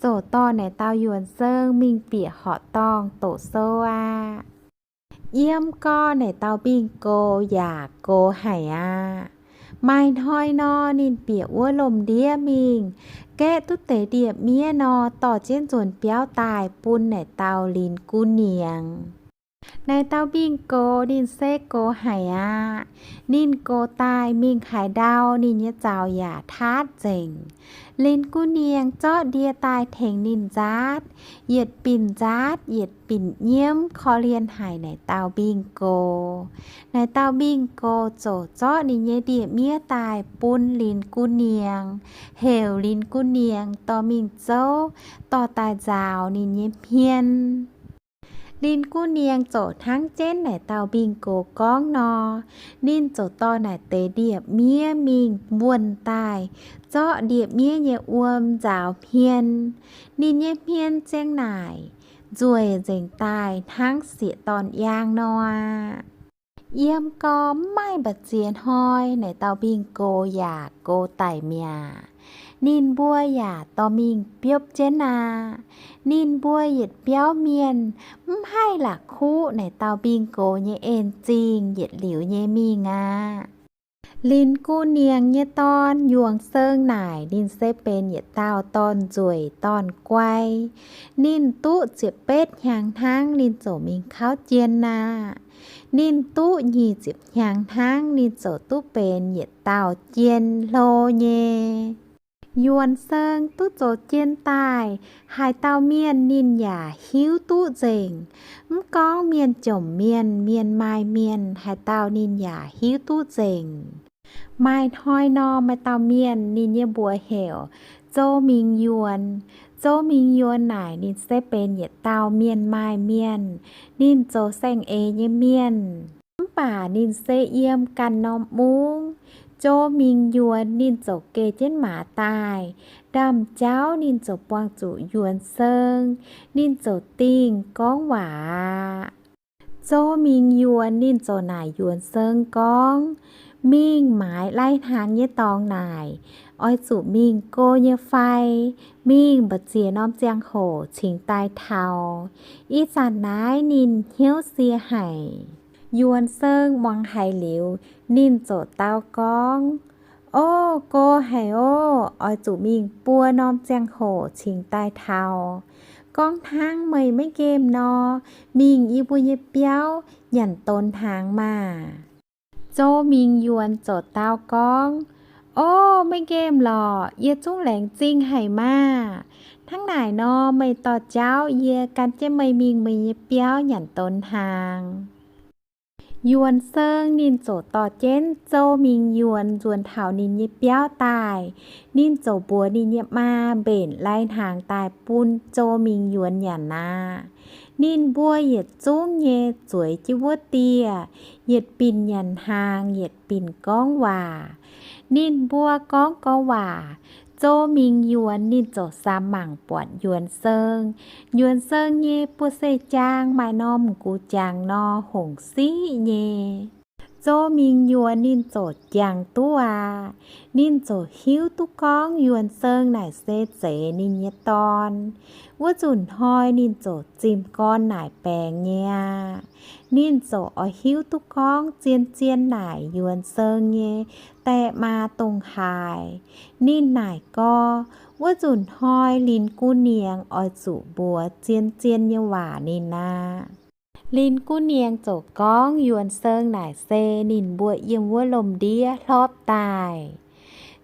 ziouc dorh naaic dauh Yuonh Seung mingh bieqc horqc dorngh doqc sou aqv. Yiem gau naaic dauh mbingh gox yaac gox haic aqv. Maaih hnoi nor, ninh bieqc wuov lomh ndiev mingh, gaeqv duqv deix ndie-miev nor, dorh jienv nzuonx biauv daaih bun naaic dauh Lin Guv Niang. Naaic dauh mbingh gox ninh se gox haic aqv. Ninh gox daaih mingh haaix ndau, ninh nyei zaux yaac taatv nzengc. Lin Guv Niang zorqv ndie daaih tengx ninh nzaatv, yietc binc nzaatv yietc binc nyiemv, korv-lienh haic naaic dauh mbingh gox. Naaic dauh mbingh gox ziouc zorqv ninh nyei ndie-miev daaih bun Lin Guv Niang, heuc Lin Guv Niang dorh mingh zouv, dorh daaih nzaaux ninh nyei hmien. Lin Guv Niang ziouc hnangv jienv naaic dauh mbingh gox gorngv nor, ninh ziouc dorh naaic deix ndie-miev mingh wuonh daaih, zorqv ndie-miev nyei wuom nzaaux hmien. Ninh nyei hmien ziang naaic nzueic nzengc daaih hnangv sieqv-dorn-yaang nor aqv. Yiem gau mv maaih mba'ziex hnoi, naaic dauh mbingh gox yaac gox daic mi'aqv. Ninh mbuo yaac dorh mingh biopv jienv aqv. Ninh mbuo yietc biauv mienh mv haih la'kuqv naaic dauh mbingh gox nyei en-zingh yietc liuz nyei mingh aqv. Lin Guv Niang nyei dorn Yuonh Seung naaic ninh se benx yietc dauh dorn-nzueic dorn-guai. Ninh duqv ziepc betv hnyangx hnangv ninh ziouc mingh kauv jien aqv. Ninh duqv nyic ziepc hnyangx hnangv ninh ziouc duqv benx yietc dauh jien hlo nyei. Yuonh Seung duqv zoux jien daaih, haaix dauh mienh ninh yaac hiuv duqv nzengc. Mv gorngv mienh jomc mienh, mienh maaih mienh, haaix dauh ninh yaac hiuv duqv nzengc. Maaih hnoi nor, maaih dauh mienh ninh nyei mbuox heuc Zouv Mingh Yuonh. Zouv Mingh Yuonh naaic ninh se benx yietc dauh mienh maaih mienh. Ninh zoux saeng-eix nyei mienh, mv baac ninh se yiem ganh norm mungv. Zouv Mingh Yuonh ninh ziouc geh jienv maaz daaih. Ndaamv-jauv ninh ziouc buangh zuqc Yuonh Seung, ninh ziouc dingh gorngv waac aqv. Zouv Mingh Yuonh ninh ziouc naaic Yuonh Seung gorngv, Mingh maaiz lai-hnaangx nyei dorngx naaic, oix zuqc mingh go nyei fai? Mingh mbu'ziex norm ziangh hoc cingx daaih taux? Ih zanc naaiv ninh hnyouv sie haic. Yuonh Seung muangx haiz liuz, ninh ziouc dau gorngv, Ov, go haic ov, oix zuqc mingh buo norm ziangh hoc cingx daaih taux. Gorngv hnangv meih maiv nqemh nor, mingh yie mbuo nyei biauv nyanc donx hnaangx maah! Zouv Mingh Yuonh ziouc dau gorngv, Ov, maiv nqemh lorqc, yie zungv laengz zingh haic maah! Hnangv naaic nor, meih dorh jauv yie gan jienv meih mingh meih nyei biauv nyanc donx hnaangx. Yuonh Seung ninh ziouc dorh jienv Zouv Mingh Yuonh nzuonx taux ninh nyei biauv daaih. Ninh ziouc mbuox ninh nyei maa mbenc lai-hnaangx daaih bun Zouv Mingh Yuonh nyanc aqv. Ninh mbuo yietc zungv nyei zueiz jienv wuov dieh, yietc binc nyanc hnaangx, yietc binc gorngv waac. Ninh mbuo gorngv gorngv waac, Zouv Mingh Yuonh ninh ziouc samx mangc buatc Yuonh Seung. Yuonh Seung nyei buoz-seix jaang maaih norm m'gux jangx nor hongc siqv nyei. Zouv Mingh Yuonh ninh ziouc jangx duqv aqv. Ninh ziouc hiuv duqv gorngv Yuonh Seung naaic se zeiz ninh nyei dorn. Wuov nzunc hnoi ninh ziouc zimh gorn naaic baengx nyei aqv. Ninh ziouc oix hiuv duqv gorngv zien-zien naaic Yuonh Seung nyei die maa dongh haaix. Ninh naaic gorx, wuov nzunc hnoi Lin Guv Niengx oix zuqc mbuox zien-zien nyei waac ninh aqv. Lin Guv Niengx ziouc gorngv Yuonh Seung naaic se ninh mbuo yiem wuov lomh ndiev hlorpv daaih.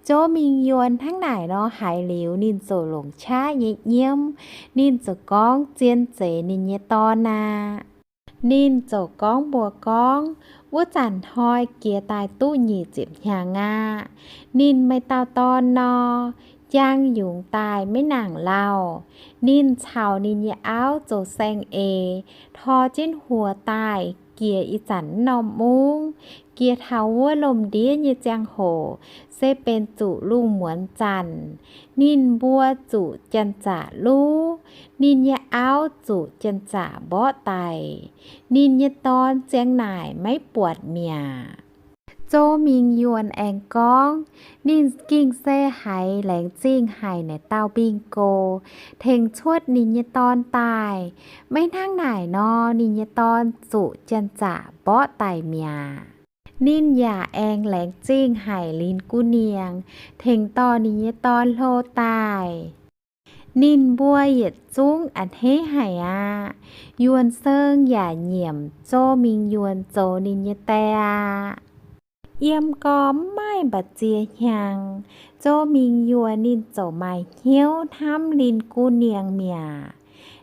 Zouv Mingh Yuonh hnangv naaic nor haiz liuz, ninh ziouc longc qaqv nyei nyiemv. Ninh ziouc gorngv zien zeiz ninh nyei dorn aqv. Ninh ziouc gorngv mbuox gorngv, wuov zanc hnoi jiex daaih duqv nyic ziepc hnyangx aqv. Ninh maaih dauh dorn nor, jaang yungz daaih maiv nangc lauh. Ninh caux ninh nyei auv zoux saeng-eix, tor jienv huox daaih jiex ih zanc norm mungv. Jiex taux wuov lomh ndiev nyei ziangh hoc se benx zuqc lungh muonz zanc. Ninh mbuo zuqc janx-zaqc luv. Ninh nyei auv zuqc janx-zaqc mborqv daic. Ninh nyei dorn ziang naaic maiv buatc mi'aqv. Zouv Mingh Yuonh aengx gorngv, ninh gengh se haiz laengz zingh haic naaic dauh Mbingh Gox tengx cuotv ninh nyei dorn daaih. Maiv hnangv naaic nor, ninh nyei dorn zuqc janx-zaqc mborqv daic mi'aqv. Ninh yaac aengx laengz zingh haic Lin Guv Niengx tengx dorh ninh nyei dorn hlo daaih. Ninh mbuo yietc zungv a'hneiv haic aqv. Yuonh Seung yaac nyiemc Zouv Mingh Yuonh zoux ninh nyei die aqv. Yiem gorx mv maaih mba'ziex hnyangx, Zouv Mingh Yuonh ninh ziouc maaih hnyouv hnamv Lin Guv Niengx mi'aqv.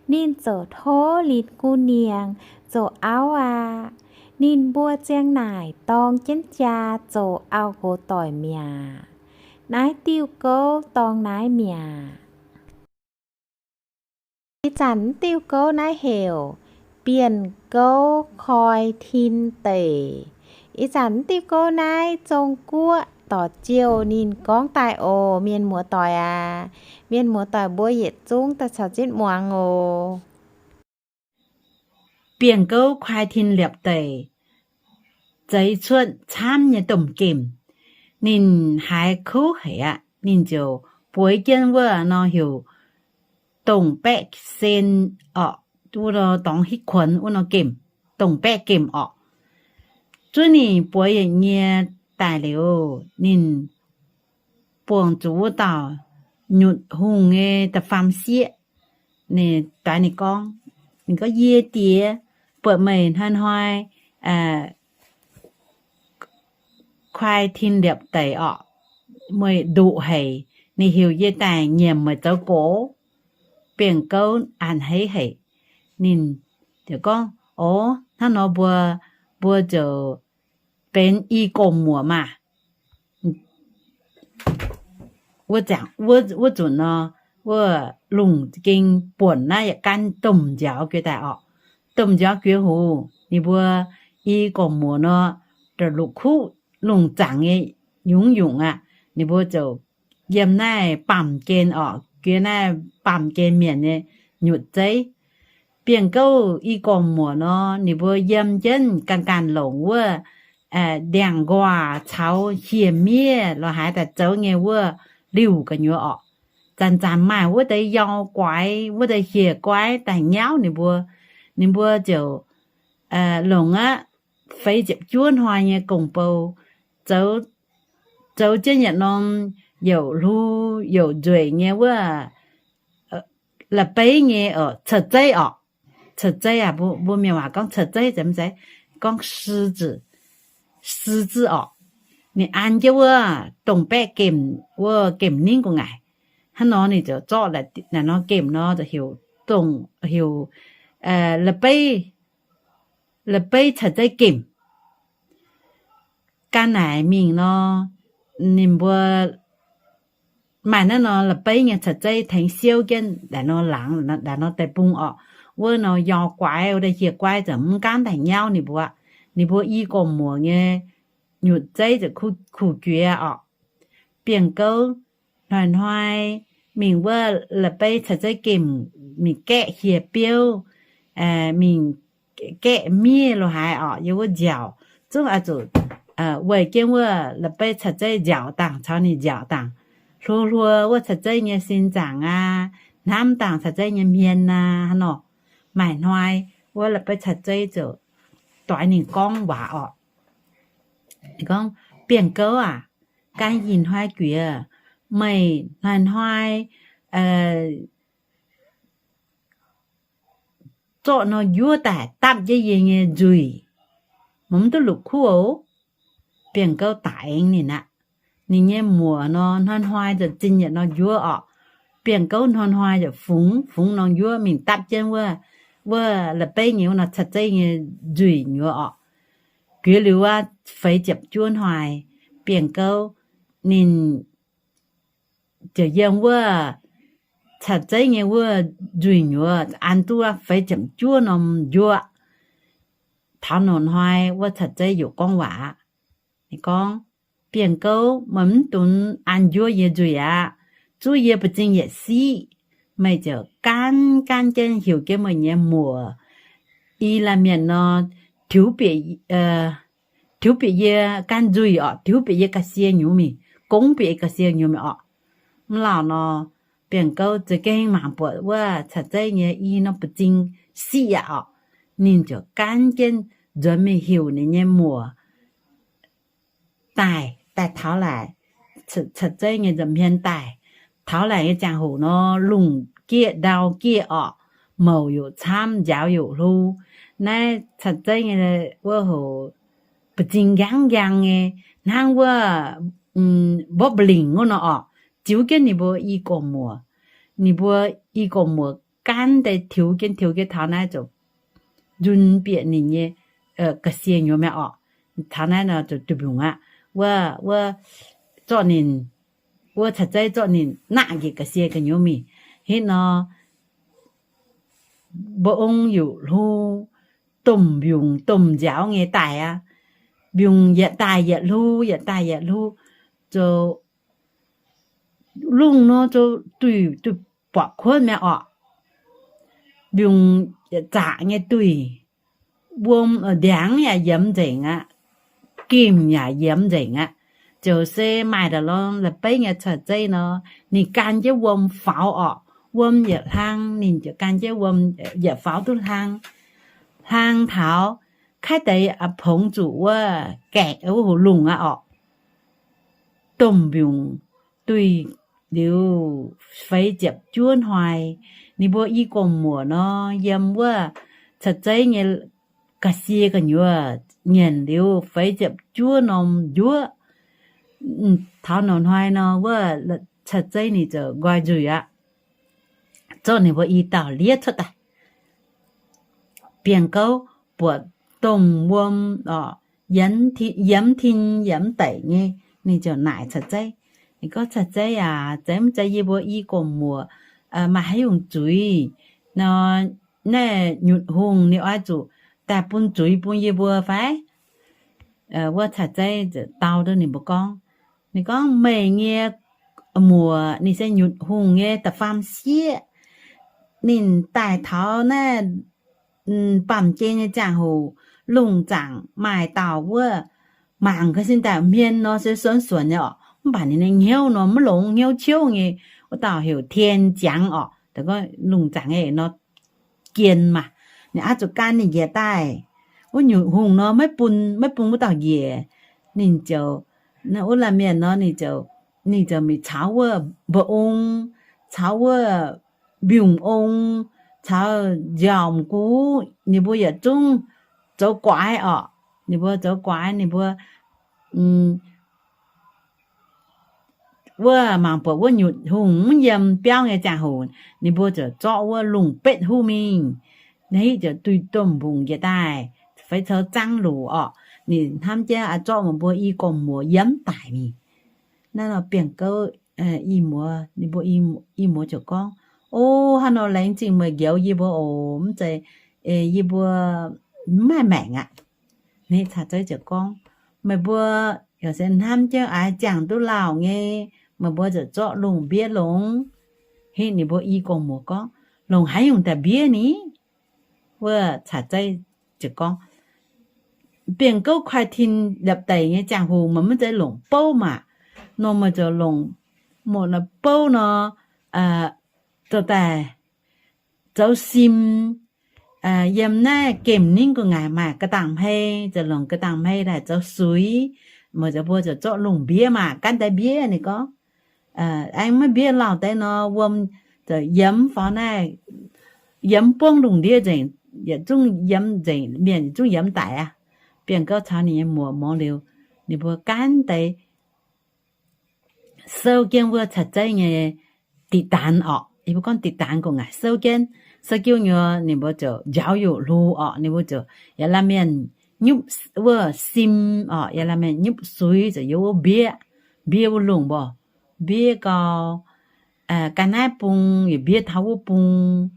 Ninh ziouc tov Lin Guv Niengx zoux auv aqv. Ninh mbuo ziang naaic dorng jienv jaa zoux auv nqox doic mi'aqv. Naaiv diuh gouv dorngx naaiv mi'aqv. Ih zanc diuh gouv naaiv heuc Bienh Gouv Koi Tin Deic. Ih zanc diuh gouv naaiv Zong-Guoqv dorc jiouh ninh gorngv daaih oc, mienh muoz-doic aac. Mienh muoz-doic mbuo yietc zungv daaih caux jienv muangx oc. Bienh Gouv Koi Tin Liepc Deic, zeix cuotv camv nyei domh gemh. Ninh haiz kuv haic aqv, ninh ziouc bueix jienv wuov nor heuc dongh baeqv sen orqc, wuov dorngx hitv kuonx wuov nor gemh, dongh baeqv gemh orqc. Zuov ninh bueix yietc nyie daaih liuz, ninh buangh zuqc wuov dauh nyutc hungh nyei da'faam sieqv. Ninh daaih ninh gorngv, ninh gorngv, Yie diex, buatc meih hnoi-hnoi kuaai tin liepc deic orqc, meih nduqc haic. Ninh heuc yie daaih nyiemc meih zoux gox. Bienh Gouv a'hneiv haic. Ninh ziouc gorngv, O, hnangv nor mbuo, mbuo ziouc benx i gomh muoc maah. Wuov zanc, wuov, wuov nzunc nor, wuov lungh za'gengh buonc naaiv yietc gaanv domh nziaaux guiex daaih orqc. Domh nziaaux guiex hoc ninh mbuo i gomh muoc nor, lungh kuv lungh zaangc nyei nyungc-nyungc aqv. Ninh mbuo ziouc yiem naaiv baamh gen orqc, jiex naaiv baamh gen mienh nyei nyutc zeiv. Bienh gouv i gorngv muoc nor, ninh mbuo yiem jienv ganh ganh longc wuov ndiangx-nquaah caux hieh miev lorz haaix daaih zoux nyei wuov liuh gu'nyuoz orqc. Zanc-zanc maaih wuov deix yau guaix, wuov deix hieh guaix daaih nyauv ninh mbuo. Ninh mbuo ziouc longc aqv, feix ziepc juov hnoi nyei gong-bou, zoux jienv yietc norm youc hlu youc nzueic nyei wuov la'beiv nyei oc, ca'zeiv orqc. Ca'zeiv aac, mbuo mienh waac gorngv ca'zeiv, gorngv 十字, 十字 orqc. Ninh an jienv wuov dongh baeqv gemh, wuov gemh ningv gu'nguaaic. Hnangv nor ninh ziouc zorqv naaic nor gemh nor ziouc heuc dongh, heuc la'beiv, la'beiv ca'zeiv gemh. Ga'naaiv mingh nor, ninh mbuo maaih naaiv nor la'beiv nyei ca'zeiv tengx siouv jienv ndaangc nor laangz, ndaangc nor deic-bung orqc. Wuov nor yau guaix, wuov deix hieh guaix ziouc mv gaanv daaih nyauv ninh mbuo. Ninh mbuo i gorngv muoc nyei nyutc zeiv ziouc kuh juiz orqc. Bienh gouv hnoi-hnoi mingh wuov la'beiv ca'zeiv gemh mingh gaeqv hieh biouv, mingh gaeqv miev lorz haaix orqc, yiem wuov nziaauc. Zungv oix zuqc weih jienv wuov la'beiv ca'zeiv nziaauc dangh caux ninh nziaauc dangh, hluo-hluo wuov ca'zeiv nyei sin zaangc aqv, hnamv dangh ca'zeiv nyei hmien aqv, hnangv nor. Maaih hnoi wuov la'beiv ca'zeiv ziouc doix ninh gorngv waac orqc. Gorngv, Bienh gouv aac, gan ih hnoi juiz meih hnoi-hnoi zorqv nor njuov daaih dapv jienv yie nyei nzuih, meih mv duqv la'kuqv oc. Bienh gouv daic aengx ninh aqv. Ninh nyei muoc nor hnoi-hnoi ziouc zinh yietc norm njuov orqc. Bienh gouv hnoi-hnoi ziouc fungx, fungx norm njuov mingh dapv jienv wuov, wuov la'beiv nyei wuov norm ca'zeiv nyei nzuih nyuoz orqc. Juiz liuz aqv, feix ziepc juov hnoi, Bienh gouv ninh ziouc yiem wuov ca'zeiv nyei wuov nzuih nyuoz an duqv feix ziepc juov norm njuov. Taux norm hnoi wuov ca'zeiv yaac gorngv waac aqv. Ninh gorngv, Bienh gouv, meih mv dunx an njuov yie nzuih aqv. Zuov yie mbu'zing yietc siqv, meih ziouc gaanv gaanv jienv heuc jienv meih nyei muoc i laanh mienh nor, tiux bieqc, tiux bieqc yie gaanv nzuih orqc, tiux bieqc yie ga'sie nyuoz mingh, gongv bieqc yie ga'sie nyuoz mingh orqc. Mv lauh nor, Bienh gouv za'gengh mangc buatc wuov ca'zeiv nyei i norm mbu'zing siqv aqv orqc. Ninh ziouc gaanv jienv nzuonx mingh heuc ninh nyei muoc daaih, daaih taux laaic, ca'zeiv nyei nza'hmien daaih. Taux laaic nyei ziangh hoc nor, lungh gieqv ndau gieqv orqc, mouc yaac camv, nziaaux yaac hlo. Naaiv ca'zeiv nyei wuov hoc mbu'zing njang njang nyei, hnangv wuov mborqv mbu'lingc wuov nor orqc. Ziux jienv ninh mbuo i gorngv muoc, ninh mbuo i gorngv muoc gaanv deix tiux jienv tiux jienv taux naaiv ziouc nzunc bieqc ninh nyei ga'sie nyuoz mi'aqv orqc. Taux naaiv nor ziouc duqv mbiungc aqv. Wuov, wuov, zorqv ninh, wuov ca'zeiv zorqv ninh naqv njiec ga'sie gu'nyuoz mingh. Hitv nor, mbu'ong yaac hlo, domh mbiungc domh nziaaux nyei daaih aqv. Mbiungc yietc daaih yietc hlo, yietc daaih yietc hlo, zoux lungh nor zoux duih, duih buatc kuotv mi'aqv orqc. Mbiungc yietc zaqc nyei duih, wuom, ndiangx yaac yiemx nzengc aqv, gimh yaac yiemx nzengc aqv. Ziouc se maaih nda'lorng la'beiv nyei ca'zeiv nor, ninh gan jienv wuom faaux orqc. Wuom yietc hlang, ninh ziouc gan jienv wuom yietc faaux duqv hlang. Hlang taux, kaiv deix pongx zuqc wuov gaeqv wuov hoc lungh aqv orqc. Domh mbiungc duih liuz feix ziepc juov hnoi, ninh mbuo i gorngv muoc nor, yiem wuov ca'zeiv nyei ga'sie gu'nyuoz nyienc liuz feix ziepc juov norm njuov. Taux norm hnoi nor, wuov ca'zeiv ninh ziouc nqoi nzuih aqv. Zorqv ninh mbuo i dauh liev cuotv daaih. Bienh gouv buatc domh wuom yiemx tin yiemx daic nyei, ninh ziouc naaic ca'zeiv. Ninh gorngv, Ca'zeiv aac, zeiz mv zeiz yie mbuo i gorngv muoc maaih haaix nyungc zuiz nor, naaiv nyutc hungh ninh oix zuqc daaih bun zuiz bun yie mbuo fai? Wuov ca'zeiv ziouc dau duqv ninh mbuo gorngv, Ninh gorngv, Meih nyei muoc ninh se nyutc hungh nyei da'faam sieqv. Ninh daaih taux naaiv baamh gen nyei ziangh hoc, lungh zaangc maaih dauh wuov mangc gaax sin daaih hmien nor se suonx suonx nyei orqc, mv baac ninh nyei hnyouv nor maiv longx, hnyouv ciouv nyei. Wuov dauh heuc Tien Ziangx orqc, lungh zaangc nyei nor jien maah. Ninh aqv zuqc gan ninh njiec daaih. Wuov nyutc hungh nor maiv bun, maiv bun wuov dauh njiec. Ninh ziouc, wuov laanh mienh nor ninh ziouc, ninh ziouc mingh caux wuov mba'ong, caux wuov mbiungc ong, caux nziaauc m'gux, ninh mbuo yietc zungv zoux guaix orqc. Ninh mbuo zoux guaix, ninh mbuo wuov mangc buatc wuov nyutc hungh mv yiem biauv nyei ziangh hoc, ninh mbuo ziouc zorqv wuov lungh betv huv mingh. Naaiv hitv ziouc duih domh mbungc njiec daaih, feix coux zaangv luc orqc. Ninh hnamv jienv, Aa, zorqv meih mbuo i gorx-muoc yiem daic mingh. Naaiv nor Bienh Gouv i muoz, ninh mbuo i muoz ziouc gorngv, O, hnangv nor laengz zingh meih njoux yie mbuo oc. Mv zeiz yie mbuo mv maaih maengc aqv. Naaiv caa zeiv ziouc gorngv, Meih mbuo yaac se hnamv jienv aaix ziangh duqv lauh nyei, meih mbuo ziouc zorqv lungh mbiev longx. Hitv ninh mbuo i gorx-muoc gorngv, Longc haaix nyungc daaih mbiev ni? Wuov caa zeiv ziouc gorngv, Bienh Gouv koiv-tin liepc deic nyei ziangh hoc meih mv zeiz longc bouv maah. Nor meih ziouc longc muoc bouv nor zoux daaih zoux sim. Yiem naaiv gemh ningv gu'nguaaic maaih ga'dangh hmei, ziouc longc ga'dangh hmei daaih zoux suix. Meih mbuo ziouc zorqv lungh mbiev maah, gaanv deix mbiev ninh gorngv. Aengx maiv mbiev lauh deix nor, wuom ziouc yiem faaux naaiv, yiem buangv lungh ndiev nzengc, yietc zungv yiem nzengc, mienh yietc zungv yiem daic aqv. Bienh Gouv caux ninh nyei muoc mouz liuz, ninh mbuo gaanv deix sou jienv wuov caa zeiv nyei diqc daanx orqc. Yie mbuo gorngv diqc daanx gu'nguaaic sou jienv, sou jienv nyei, ninh mbuo ziouc njaaux youc hlo orqc. Ninh mbuo ziouc yaac laanh mienh nyupv wuov sim orqc, yaac laanh mienh nyupv suix ziouc yiem wuov mbiev, mbiev wuov lungh mbuo, mbiev gau, ga'naaiv bung yaac mbiev taux wuov bung.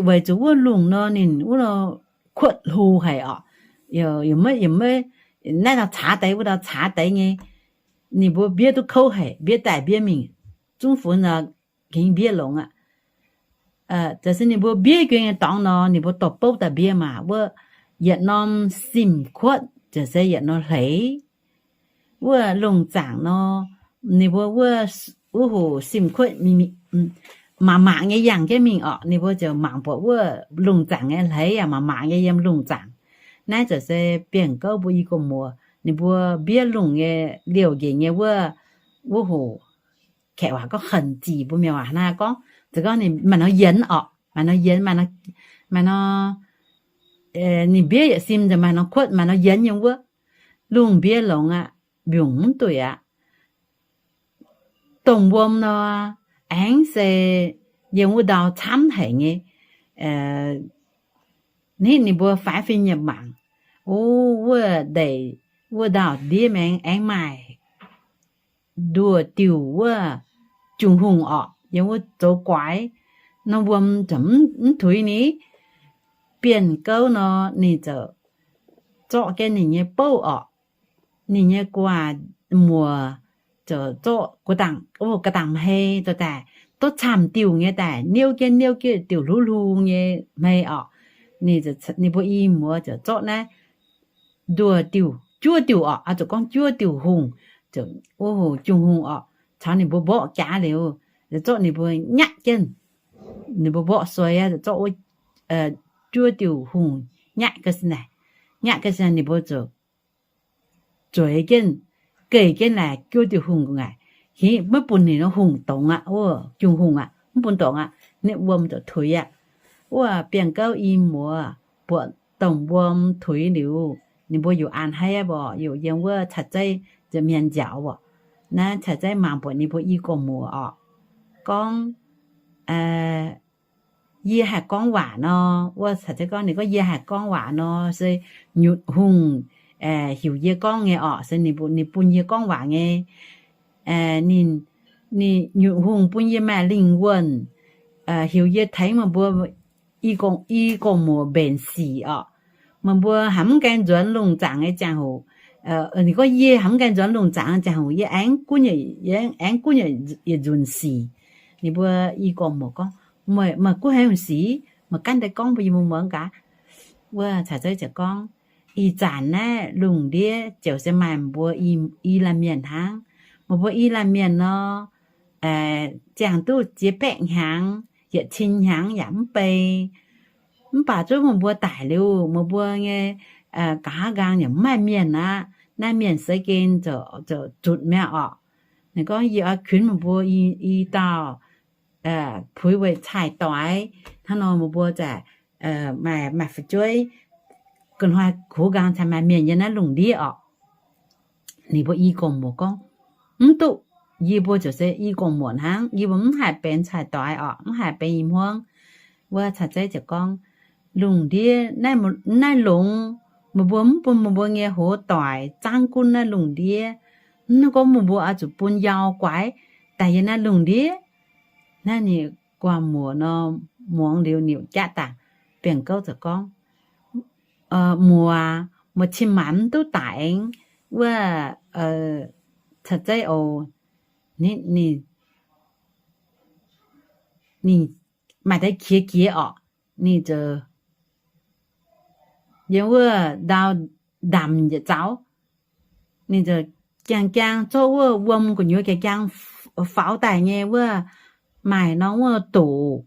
Weic zuqc wuov lungh nor ninh wuov kuotv hlo haic orqc. Naaiv dauh caax deix, wuov dauh caax deix nyei, ninh mbuo mbiev duqv kouv haic, mbiev daaih mbiev mingh, zungv funx gengh mbiev longx aqv. Za'gengh se ninh mbuo mbiev jueiv nyei dorngx nor, ninh mbuo dorh bouv daaih mbiev maah. Wuov yietc norm sim-kuotv ziouc se yietc norm hleix. Wuov lungh zaangc nor, ninh mbuo wuov, wuov hoc sim-kuotv mangc mangc nyei yangh jienv mingh orqc. Ninh mbuo ziouc mangc buatc wuov lungh zaangc nyei hleix yaac mangc mangc nyei yiem lungh zaangc. Naaiv ziouc se Bienh Gouv mbuo i gorx-muoc ninh mbuo mbiev lungh nyei liouh njiec nyei wuov, wuov hoc, kaeqv waac gorngv 痕迹 mbuo mienh waac naaiv gorngv, za'gengh ninh maaih norm yienx orqc, maaih norm yienx, maaih norm, ninh mbiev yietc sim nzengc maaih norm kuotv, maaih norm yienx yiem wuov. Lungh mbiev longx aqv, mbiungc mv dueic aqv. Domh wuom nor, aengx se yiem wuov ndau camv haic nyei. Nitv ninh mbuo faix fim nyiemc mangc, o, wuov ndeic, wuov ndau-ndiev maengx aengx maaih nduoh diuh wuov jung-hungh orqc, yiem wuov zoux guaix. Norm wuom mv tuix ni. Bienh Gouv nor ninh ziouc zorqv jienv ninh nyei bouv orqc, ninh nyei gu'nguaaic muoc ziouc zorqv ga'dangh hmei zoux daaih, duqv camv diuh nyei daaih, niouv jienv niouv jienv diuh hluv hlu nyei hmei orqc. Ninh mbuo i muoz ziouc zorqv naaiv nduoh diuh, juov diuh orqc, oix zuqc gorngv juov diuh hungh, ziouc wuov hoc jung-hungh orqc, caux ninh mbuo mborqv jaax liuz, ziouc zorqv ninh mbuo nyatv jienv. Ninh mbuo mborqv suei aqv, ziouc zorqv wuov juov diuh hungh nyatv ga'naaiv, nyatv ga'naaiv ninh mbuo ziouc zueiz jienv, geh jienv laaic juov diuh hungh gu'nguaaic, maiv bun ninh nor hungh dongz aqv, wuov jung-hungh aqv, mv bun dongz aqv, nitv wuom ziouc tuix aqv. Wuov Bienh Gouv i muoz buatc domh wuom tuix liuz, ninh mbuo yaac an haiv aqv, mborqc yaac yiem wuov caa-zeiv nza'hmien nziaaux orqc. Naaiv caa-zeiv mangc buatc ninh mbuo i gorx-muoc orqc, gorngv, yie haih gorngv waac nor, wuov caa-zeiv gorngv, ninh gorngv, Yie haih gorngv waac nor se nyutc hungh heuc yie gorngv nyei orqc, se ninh bun yie gorngv waac nyei. Ninh, ninh nyutc hungh bun yie maaih lingh wuonh, heuc yie tengx meih mbuo i gorx-muoc mbenc sic orqc. Meih mbuo haiz mv gaengh nzuonx lungh zaangc nyei ziangh hoc, Ninh gorngv, Yie hnamv gaengh nzuonx lungh zaangc ziangh hoc yie aengx gunv, aengx gunv yietc nzunc sic. Ninh mbuo i gorngv muoc gorngv, Meih gunv haaix nyungc sic? Meih ganh daaih gorngv bun yie muoz-muoz gaax. Wuov caux zeiv ziouc gorngv, Ih zanc naaiv lungh ndiev ziouc se maaih mbuo i laanh mienh hnangv. Meih mbuo i laanh mienh nor, ziangh duqv ziex baeqv hnyangx, yietc cin hnyangx yaac mv bei. Mv baac zuov meih mbuo daic liuz, meih mbuo nyei nqa'haav nqaang yaac mv maaih mienh aqv. Naaiv mienh seix gen ziouc zutc mi'aqv orqc. Ninh gorngv, Yie oix kunx meih mbuo i dauh puix weic cai-doix. Hnangv nor meih mbuo zaqc maaih, maaih fu'jueiv, gu'hnoi kuv nqaang cingx maaih mienh yiem naaiv lungh ndiev orqc. Ninh mbuo i gorngv muoc gorngv, Mv duqv. Yie mbuo ziouc se i gorngv muoc hnangv. Yie mbuo mv haih benx cai-doix orqc, mv haih benx i hmuangv. Wuov caux zeiv ziouc gorngv, Lungh ndiev naaiv longx, meih mbuo mv bun meih mbuo nyei hoz doic zaangv gunv naaiv lungh ndiev. Mv gorngv meih mbuo oix zuqc bun yau guaix daaih yiem naaiv lungh ndiev. Naaiv ninh guangc muoc nor, muangx liuz ninh jatv daaih. Bienh gouv ziouc gorngv, Muoc, muoc cin-maanc mv duqv daic aengx. Wuov caux zeiv oc, ninh, ninh maaih deix qiex jiez orqc. Ninh ziouc yiem wuov ndau ndamc yietc zaux. Ninh ziouc jang-jang zorqv wuov wuom gu'nyuoz jang-jang faaux daaih nyei wuov, maaih norm wuov doc.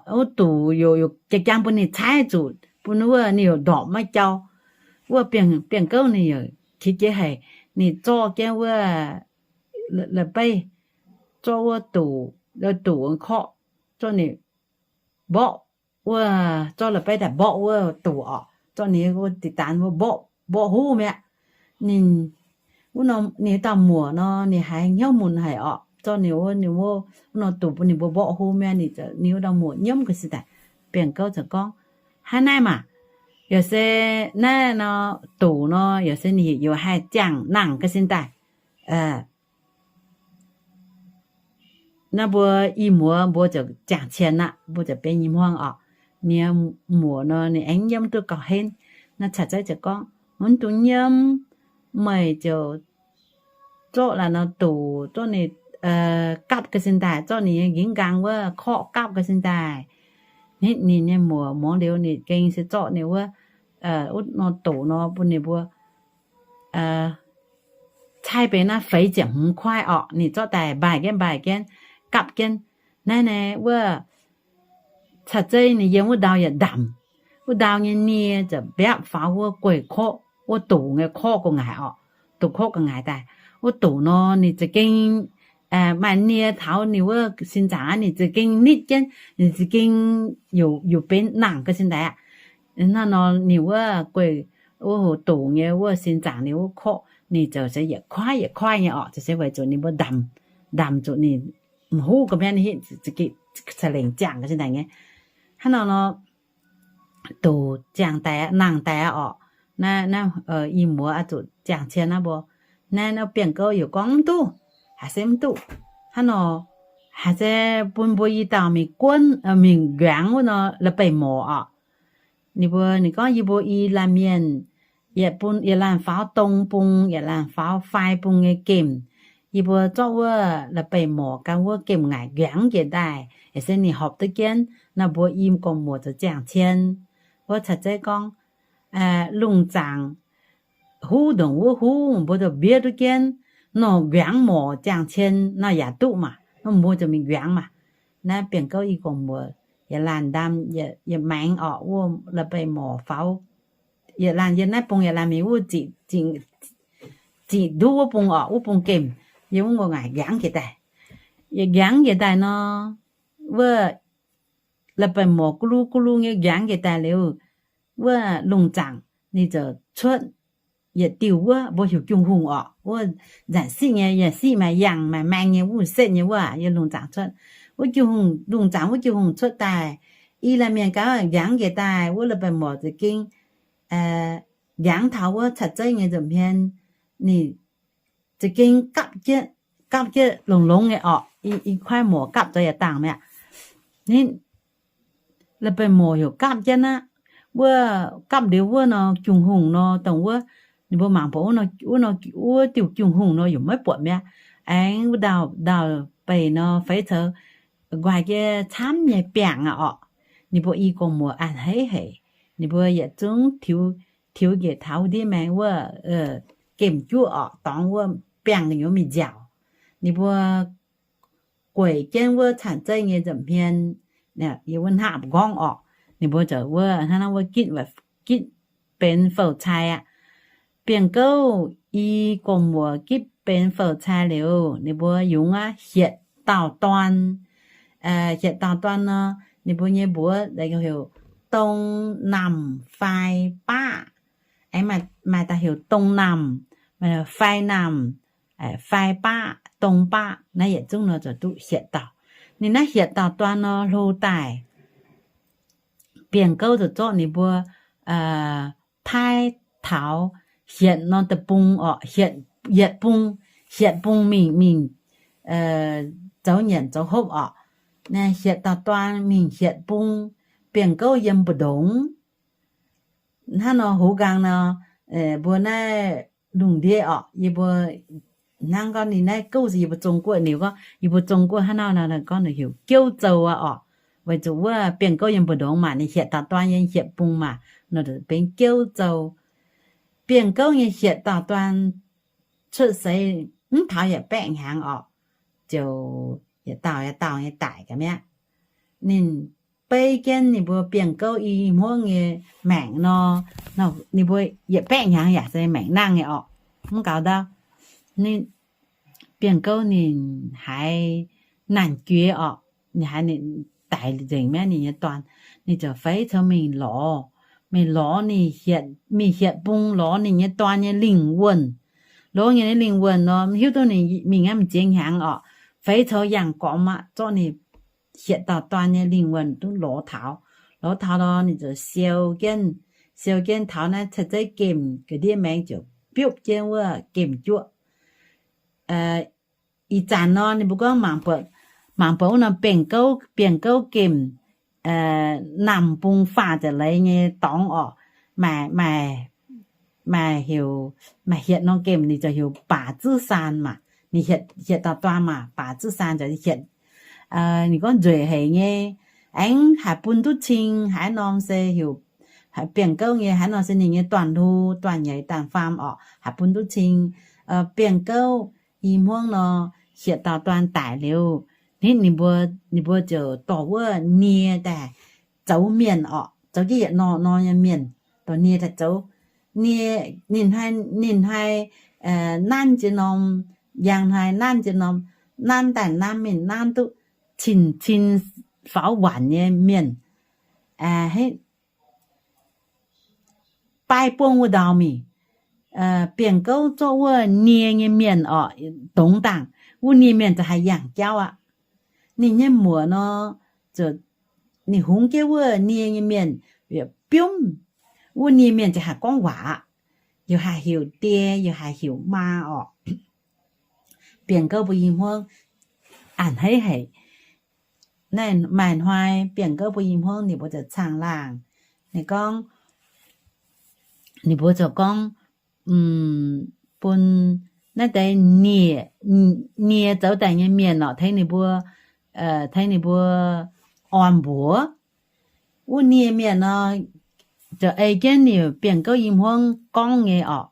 Wuov doc yaac jang-jang bun ninh caaiv zuqc, bun wuov ninh yaac ndorpc maiv jauv. Wuov bienh gouv ninh yaac qiex jiez haic. Ninh zorqv jienv wuov la'beiv, zorqv wuov doc, doc korqv, zorqv ninh mborqv wuov, zorqv la'beiv daaih mborqv wuov doc orqc. Zorqv ninh wuov diqc daanz wuov mborqv, mborqv huv mi'aqv. Ninh, wuov, ninh dauh muoc nor, ninh haiz hnyouv munc haic orqc. Zorqv ninh wuov, ninh wuov, wuov norm doc bun ninh mbuo mborqv huv mi'aqv. Ninh, ninh wuov dauh muoc nyiemv ga'sie daaih. Bienh gouv ziouc gorngv, Hnangv naaiv maah! Yaac se naaiv nor, doc nor, yaac se ninh heuc haih ziangh nangh ga'sie daaih. Naaiv mbuo i muoz mbuo ziouc ziangh cien aqv, mbuo ziouc benx i hmuangv orqc. Ninh muoc nor, ninh aengx nyiemv duqv gauh henv. Naaiv caux zeiv ziouc gorngv, Mv dungx nyiemv. Meih ziouc zorqv la'nor doc, zorqv ninh gapv ga'sie daaih, zorqv ninh nyei nqingv nqaang wuov korqv gapv ga'sie daaih. Ninh nyei muoc muangx liuz, ninh gengh se zorqv ninh wuov, wuov norm doc nor bun ninh mbuo caaiv benx naaiv feix ziepc hmz kuaaiv orqc. Ninh zorqv daaih mbaih jienv, mbaih jienv, gapv jienv. Naaiv naaiv wuov caux zeiv ninh yiem wuov ndau yietc ndamc. Wuov ndau nyei nie ziouc mbiapv faaux wuov guei korqv, wuov doc nyei korqv gu'nguaaic orqc. Doc korqv gu'nguaaic daaih. Wuov doc nor, ninh za'gengh maaih nie taux ninh wuov sin nzaangc aqv, ninh za'gengh nitv jienv, ninh za'gengh youc benx nangc ga'sie daaih aqv. Hnangv nor ninh wuov guei, wuov hoc doc nyei wuov sin nzaangc ninh wuov korqv, ninh ziouc se yietc kuaaiv yietc kuaaiv nyei orqc. Ziouc se weic zuqc ninh mbuo ndamc, ndamc zuqc ninh m'huv ga'mienv hitv, ca'lengc ziangh ga'sie daaih nyei. Hnangv nor nor, doc ziangh daaih, nangh daaih aqv orqc. Naaiv, naaiv i muoz oix zuqc ziangh cien naaiv mbuo. Naaiv, naaiv bienh gouv yaac gorngv, Mv duqv. Haaix se mv duqv. Hnangv nor, haaix se bun mbuo i dauh mingh guonv, mingh nquangx wuov nor, la'beih morc orqc. Ninh mbuo, ninh gorngv, Yie mbuo i laanh mienh yietc bun, yietc laanh faaux dong bung, yietc laanh faaux fai bung nyei gemh. Yie mbuo zorqv wuov la'beih morc gan wuov gemh ngaaic nquangx njiec daaih, yaac se ninh horpc duqv jienv. Nor mbuo i gorngv muoc zoux ziangh cien. Wuov caux zeiv gorngv, Lungh zaangc huv ndongc wuov huv, mbuo zoux mbiev duqv jienv. Nor nquangx morc ziangh cien nor yaac duqv maah. Nor mbuo zoux mingh nquangx maah. Naaiv bienh gouv i gorngv muoc, yietc laanh ndamc, yietc maengx orqc, wuov la'beih morc faaux. Yietc laanh yiem naaiv bung, yietc laanh mingh wuov ziqc nduqv wuov bung orqc, wuov bung gemh, yiem wuov ngaaic nquangx njiec daaih. Yietc nquangx njiec daaih nor, wuov la'beih morc guv lu guv lu nyei nquangx njiec daaih liuz, wuov lungh zaangc ninh ziouc cuotv yietc diuh wuov, mbuo heuc Jung Hungh orqc. Wuov nzanc siqv nyei, yaac siqv maaih yangh maaih maeng nyei wuov setv nyei wuov, yiem lungh zaangc cuotv. Wuov Jung Hungh, lungh zaangc wuov Jung Hungh cuotv daaih, i laanh mienh gaax nquangx njiec daaih, wuov la'beih morc za'gengh nquangx taux wuov caux zeiv nyei nza'hmien, ninh za'gengh gapv jienv longx-longx nyei orqc. I kuaaiv morc gapv zoux yietc dangh mi'aqv. Ninh la'beih morc heuc gapv jienv aqv. Wuov gapv liuz wuov nor, Jung Hungh nor, dongh wuov Ninh mbuo mangc buatc wuov nor, wuov diuh jung-hungh nor yaac maiv buatc mi'aqv. Aengx wuov dauh, dauh beic nor feix coux nquaah jiex camv nyei biangh aqv orqc. Ninh mbuo i gong-muoz a'hneiv haic. Ninh mbuo yietc zungv tiux, tiux njiec taux ndiev maengx wuov gemh juoqv orqc, dorngx wuov biangh gu'nyuoz mingh nziaauc. Ninh mbuo gueic jienv wuov caanc zeiv nyei nza'hmien, yiem wuov hnaqv m'nqorngv orqc. Ninh mbuo ziouc wuov hnangv naaiv wuov gitv, gitv benx fou-cai aqv. Bienh gouv i gong-muoz gitv benx fou-cai liuz, ninh mbuo yungz aqv hietc dauh dorn. Hietc dauh dorn nor, ninh mbuo nyei mbuox heuc Dong Namh Fai Baqv. Aengx maaih dauh heuc Dong Namh, Fai Namh, Fai Baqv, Dong Baqv, naaiv yietc zungv nor ziouc duqv hietc dauh. Ninh naaiv hietc dauh dorn nor hlo daaih, bienh gouv ziouc zorqv ninh mbuo paaiv taux hietc norm deic-bung orqc, hietc bung, hietc bung mingh, mingh zoux nyanc zoux hopv orqc. Hietc dauh dorn mingh hietc bung, bienh gouv yiem mbu'ndongx. Hnangv nor hoz nqaang nor, mbuo naaiv lungh ndiev orqc, yie mbuo hnangv gorngv ninh naaiv gouv se yie mbuo Zong Guoqv liuz gorngv, yie mbuo Zong Guoqv hnangv nor gorngv heuc Jouv Zou aqv orqc. Weic zuqc wuov bienh gouv yiem mbu'ndongx maah, ninh hietc dauh dorn yiem hietc bung maah, nor benx Jouv Zou. Bienh gouv nyei hietc dauh dorn cuotv seix mv taux yietc baeqv hnyangx orqc, ziouc yietc dauh yietc dauh nyei daic ga'mi'aqv. Ninh beiv jienv ninh mbuo bienh gouv i hmuangv nyei maengc nor, ninh mbuo yietc baeqv hnyangx yaac se maengc nangh nyei orqc. Mv gaux ndau, bienh gouv ninh haiz naanc jueiz orqc, ninh haiz ninh daic nzengc mi'aqv ninh nyei dorn. Ninh ziouc feix coux mingh lorz, mingh lorz ninh, mingh hietc bung lorz ninh nyei dorn nyei lingh wuonh. Lorz nyei lingh wuonh nor, mv hiuv duqv ninh mingh aqv m'ziex hnyangx orqc, feix coux yangh gormx aqv, zorqv ninh hietc dauh dorn nyei lingh wuonh duqv lorz taux. Lorz taux nor ninh ziouc siou jienv, siou jienv taux naaiv caanc zeiv gemh ga'ndiev maengx ziouc biopv jienv wuov gemh juoqv. Ih zanc nor ninh mbuo gorngv mangc buatc, mangc buatc wuov norm bienh gouv, bienh gouv gemh, namh bung faah ziepc leiz nyei dorngx orqc, maaih, maaih, maaih heuc, maaih hietc norm gemh ninh ziouc heuc Baac Zuv Saan maah. Ninh hietc, hietc dauh dorn maah, Baac Zuv Saan ziouc hietc, ninh gorngv nzueic haic nyei, aengx haih bun duqv cing. Haaix norm se heuc bienh gouv nyei, haaix norm se ninh nyei dorn-hlo, dorn-nyeiz, dorn-faam orqc, haih bun duqv cing. Bienh gouv i hmuangv nor, hietc dauh dorn daic liuz, hnitv ninh mbuo, ninh mbuo ziouc dorh wuov nie daaih zoux mienh orqc, zoux jienv yietc norm norm nyei mienh, dorh nie daaih zoux. Nie, ninh hnoi, ninh hnoi nanv jiex norm, njang hnoi nanv jiex norm, nanv daaih nanv mingh nanv duqv cin-cin faaux waanc nyei mienh. Baaix buangv wuov ndau mingh, bienh gouv zorqv wuov nie nyei mienh orqc, dongz dangh, wuov nie mienh ziouc haih yangh jauv aqv. Ninh nyei muoc nor, ninh hungx jienv wuov nie nyei mienh biomv, wuov nie mienh ziouc haih gorngv waac aqv. Yaac haih heuc die, yaac haih heuc maa orqc. Bienh gouv mbuo i hmuangv a'hneiv haic. Naaiv maaih hnoi bienh gouv mbuo i hmuangv ninh mbuo ziouc caangh laangh. Ninh gorngv, ninh mbuo ziouc gorngv bun naaiv deix nie, nie zoux daaih nyei mienh orqc, tengx ninh mbuo, tengx ninh mbuo orn mbuox. Wuov nie mienh nor, ziouc ei jienv ninh bienh gouv i hmuangv gorngv nyei orqc.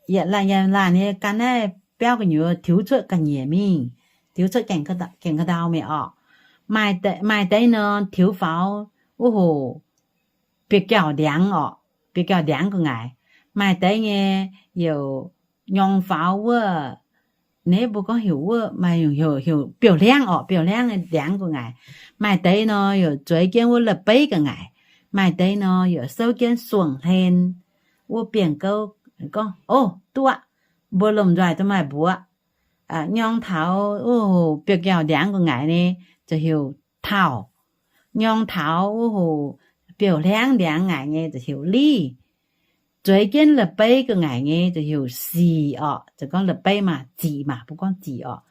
Yietc laanh yietc laanh nyei gan naaiv biauv gu'nyuoz tiux cuotv ga'nyiec mingh, tiux cuotv gaengh ka'ndau mingh orqc. Maaih deix nor tiux faaux wuov hoc biauv-jauv ndiangx orqc, biauv-jauv ndiangx gu'ngaaic. Maaih deix nyei youc nyorng faaux wuov, naaiv mbuo gorngv heuc wuov, maaih heuc biouv-hliangv orqc, biouv-hliangv ndiangx gu'ngaaic. Maaih deix nor youc zueiz jienv wuov la'beiv gu'ngaaic. Maaih deix nor youc souv jienv suangx hlen. Wuov bienh gouv gorngv, O, duqv aqv. Mbuo lomh nzoih duqv maaih mbuox. Nyorng taux wuov hoc biauv-jauv ndiangx gu'ngaaic nyei ziouc heuc tauh. Nyorng taux wuov hoc biouv-hliangv ndiangx ngaaic nyei ziouc heuc liv. Zueiz jienv la'beiv gu'ngaaic nyei ziouc heuc sic orqc. Ziouc gorngv la'beiv maah, zic maah, mbuo gorngv zic orqc.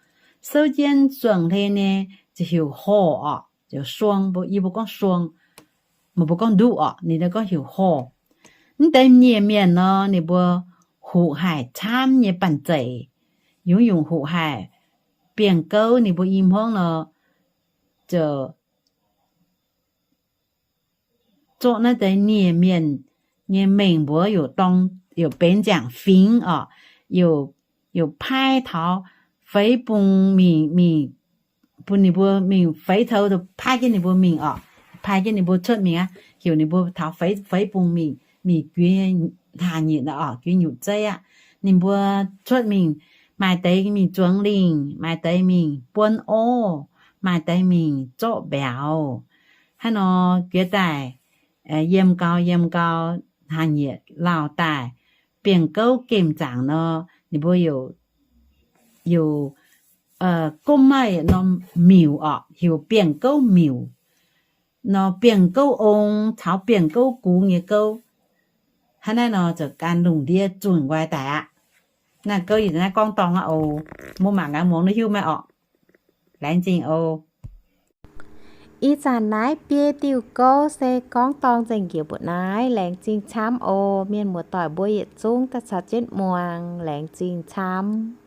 Souv jienv suangx hlen nyei ziouc heuc horh orqc, ziouc suang, yie mbuo gorngv suang, meih mbuo gorngv nduqv orqc, ninh gorngv heuc horh. Mv deix nyiec mienh nor, ninh mbuo huqc haic camv nyei banh zeic, yungz-yungz huqc haic. Biengh gouv ninh mbuo i hmuangv nor, ziouc zorqv naaiv deix nyiec mienh nyei mengh mbuox youc dorng, youc benx ziangx fingx orqc, youc paaiv taux feix bung mingh, mingh bun ninh mbuo mingh feix toux, paaiv jienv ninh mbuo mingh orqc, paaiv jienv ninh mbuo cuotv mingh aqv, heuc ninh mbuo taux feix, feix bung mingh, mingh juix hnaangx nyitc orqc, juix nyutc zeiv aqv. Ninh mbuo cuotv mingh, maaih deix mingh zuangx lingh, maaih deix mingh buonv orv, maaih deix mingh zorqv mbiauz. Hnangv nor juov daaih, yiem gau yiem gau, hnaangx nyitc lauh daaih, biengh gouv gemh zaangc nor, ninh mbuo youc gomv maaih norm miuc orqc, heuc biengh gouv miuc nor, biengh gouv ong caux biengh gouv gux nyei gouv. Hnangv naaiv nor ziouc gan lungh ndiev zunc nqoi daic aqv. Naaiv gouv yie naaiv gorngv dorngx aqv oc. Mbuo mangc gaax muangx duqv hiuv maiv orqc? Laengz zingh oc. Ih zanc naaiv biei diuh gouv se gorngv dorngx nzengc njiec mbuo naaiv. Laengz zingh camv oc. Mienh muoz-doic mbuo yietc zungv daaih caux jienv muangx. Laengz zingh camv.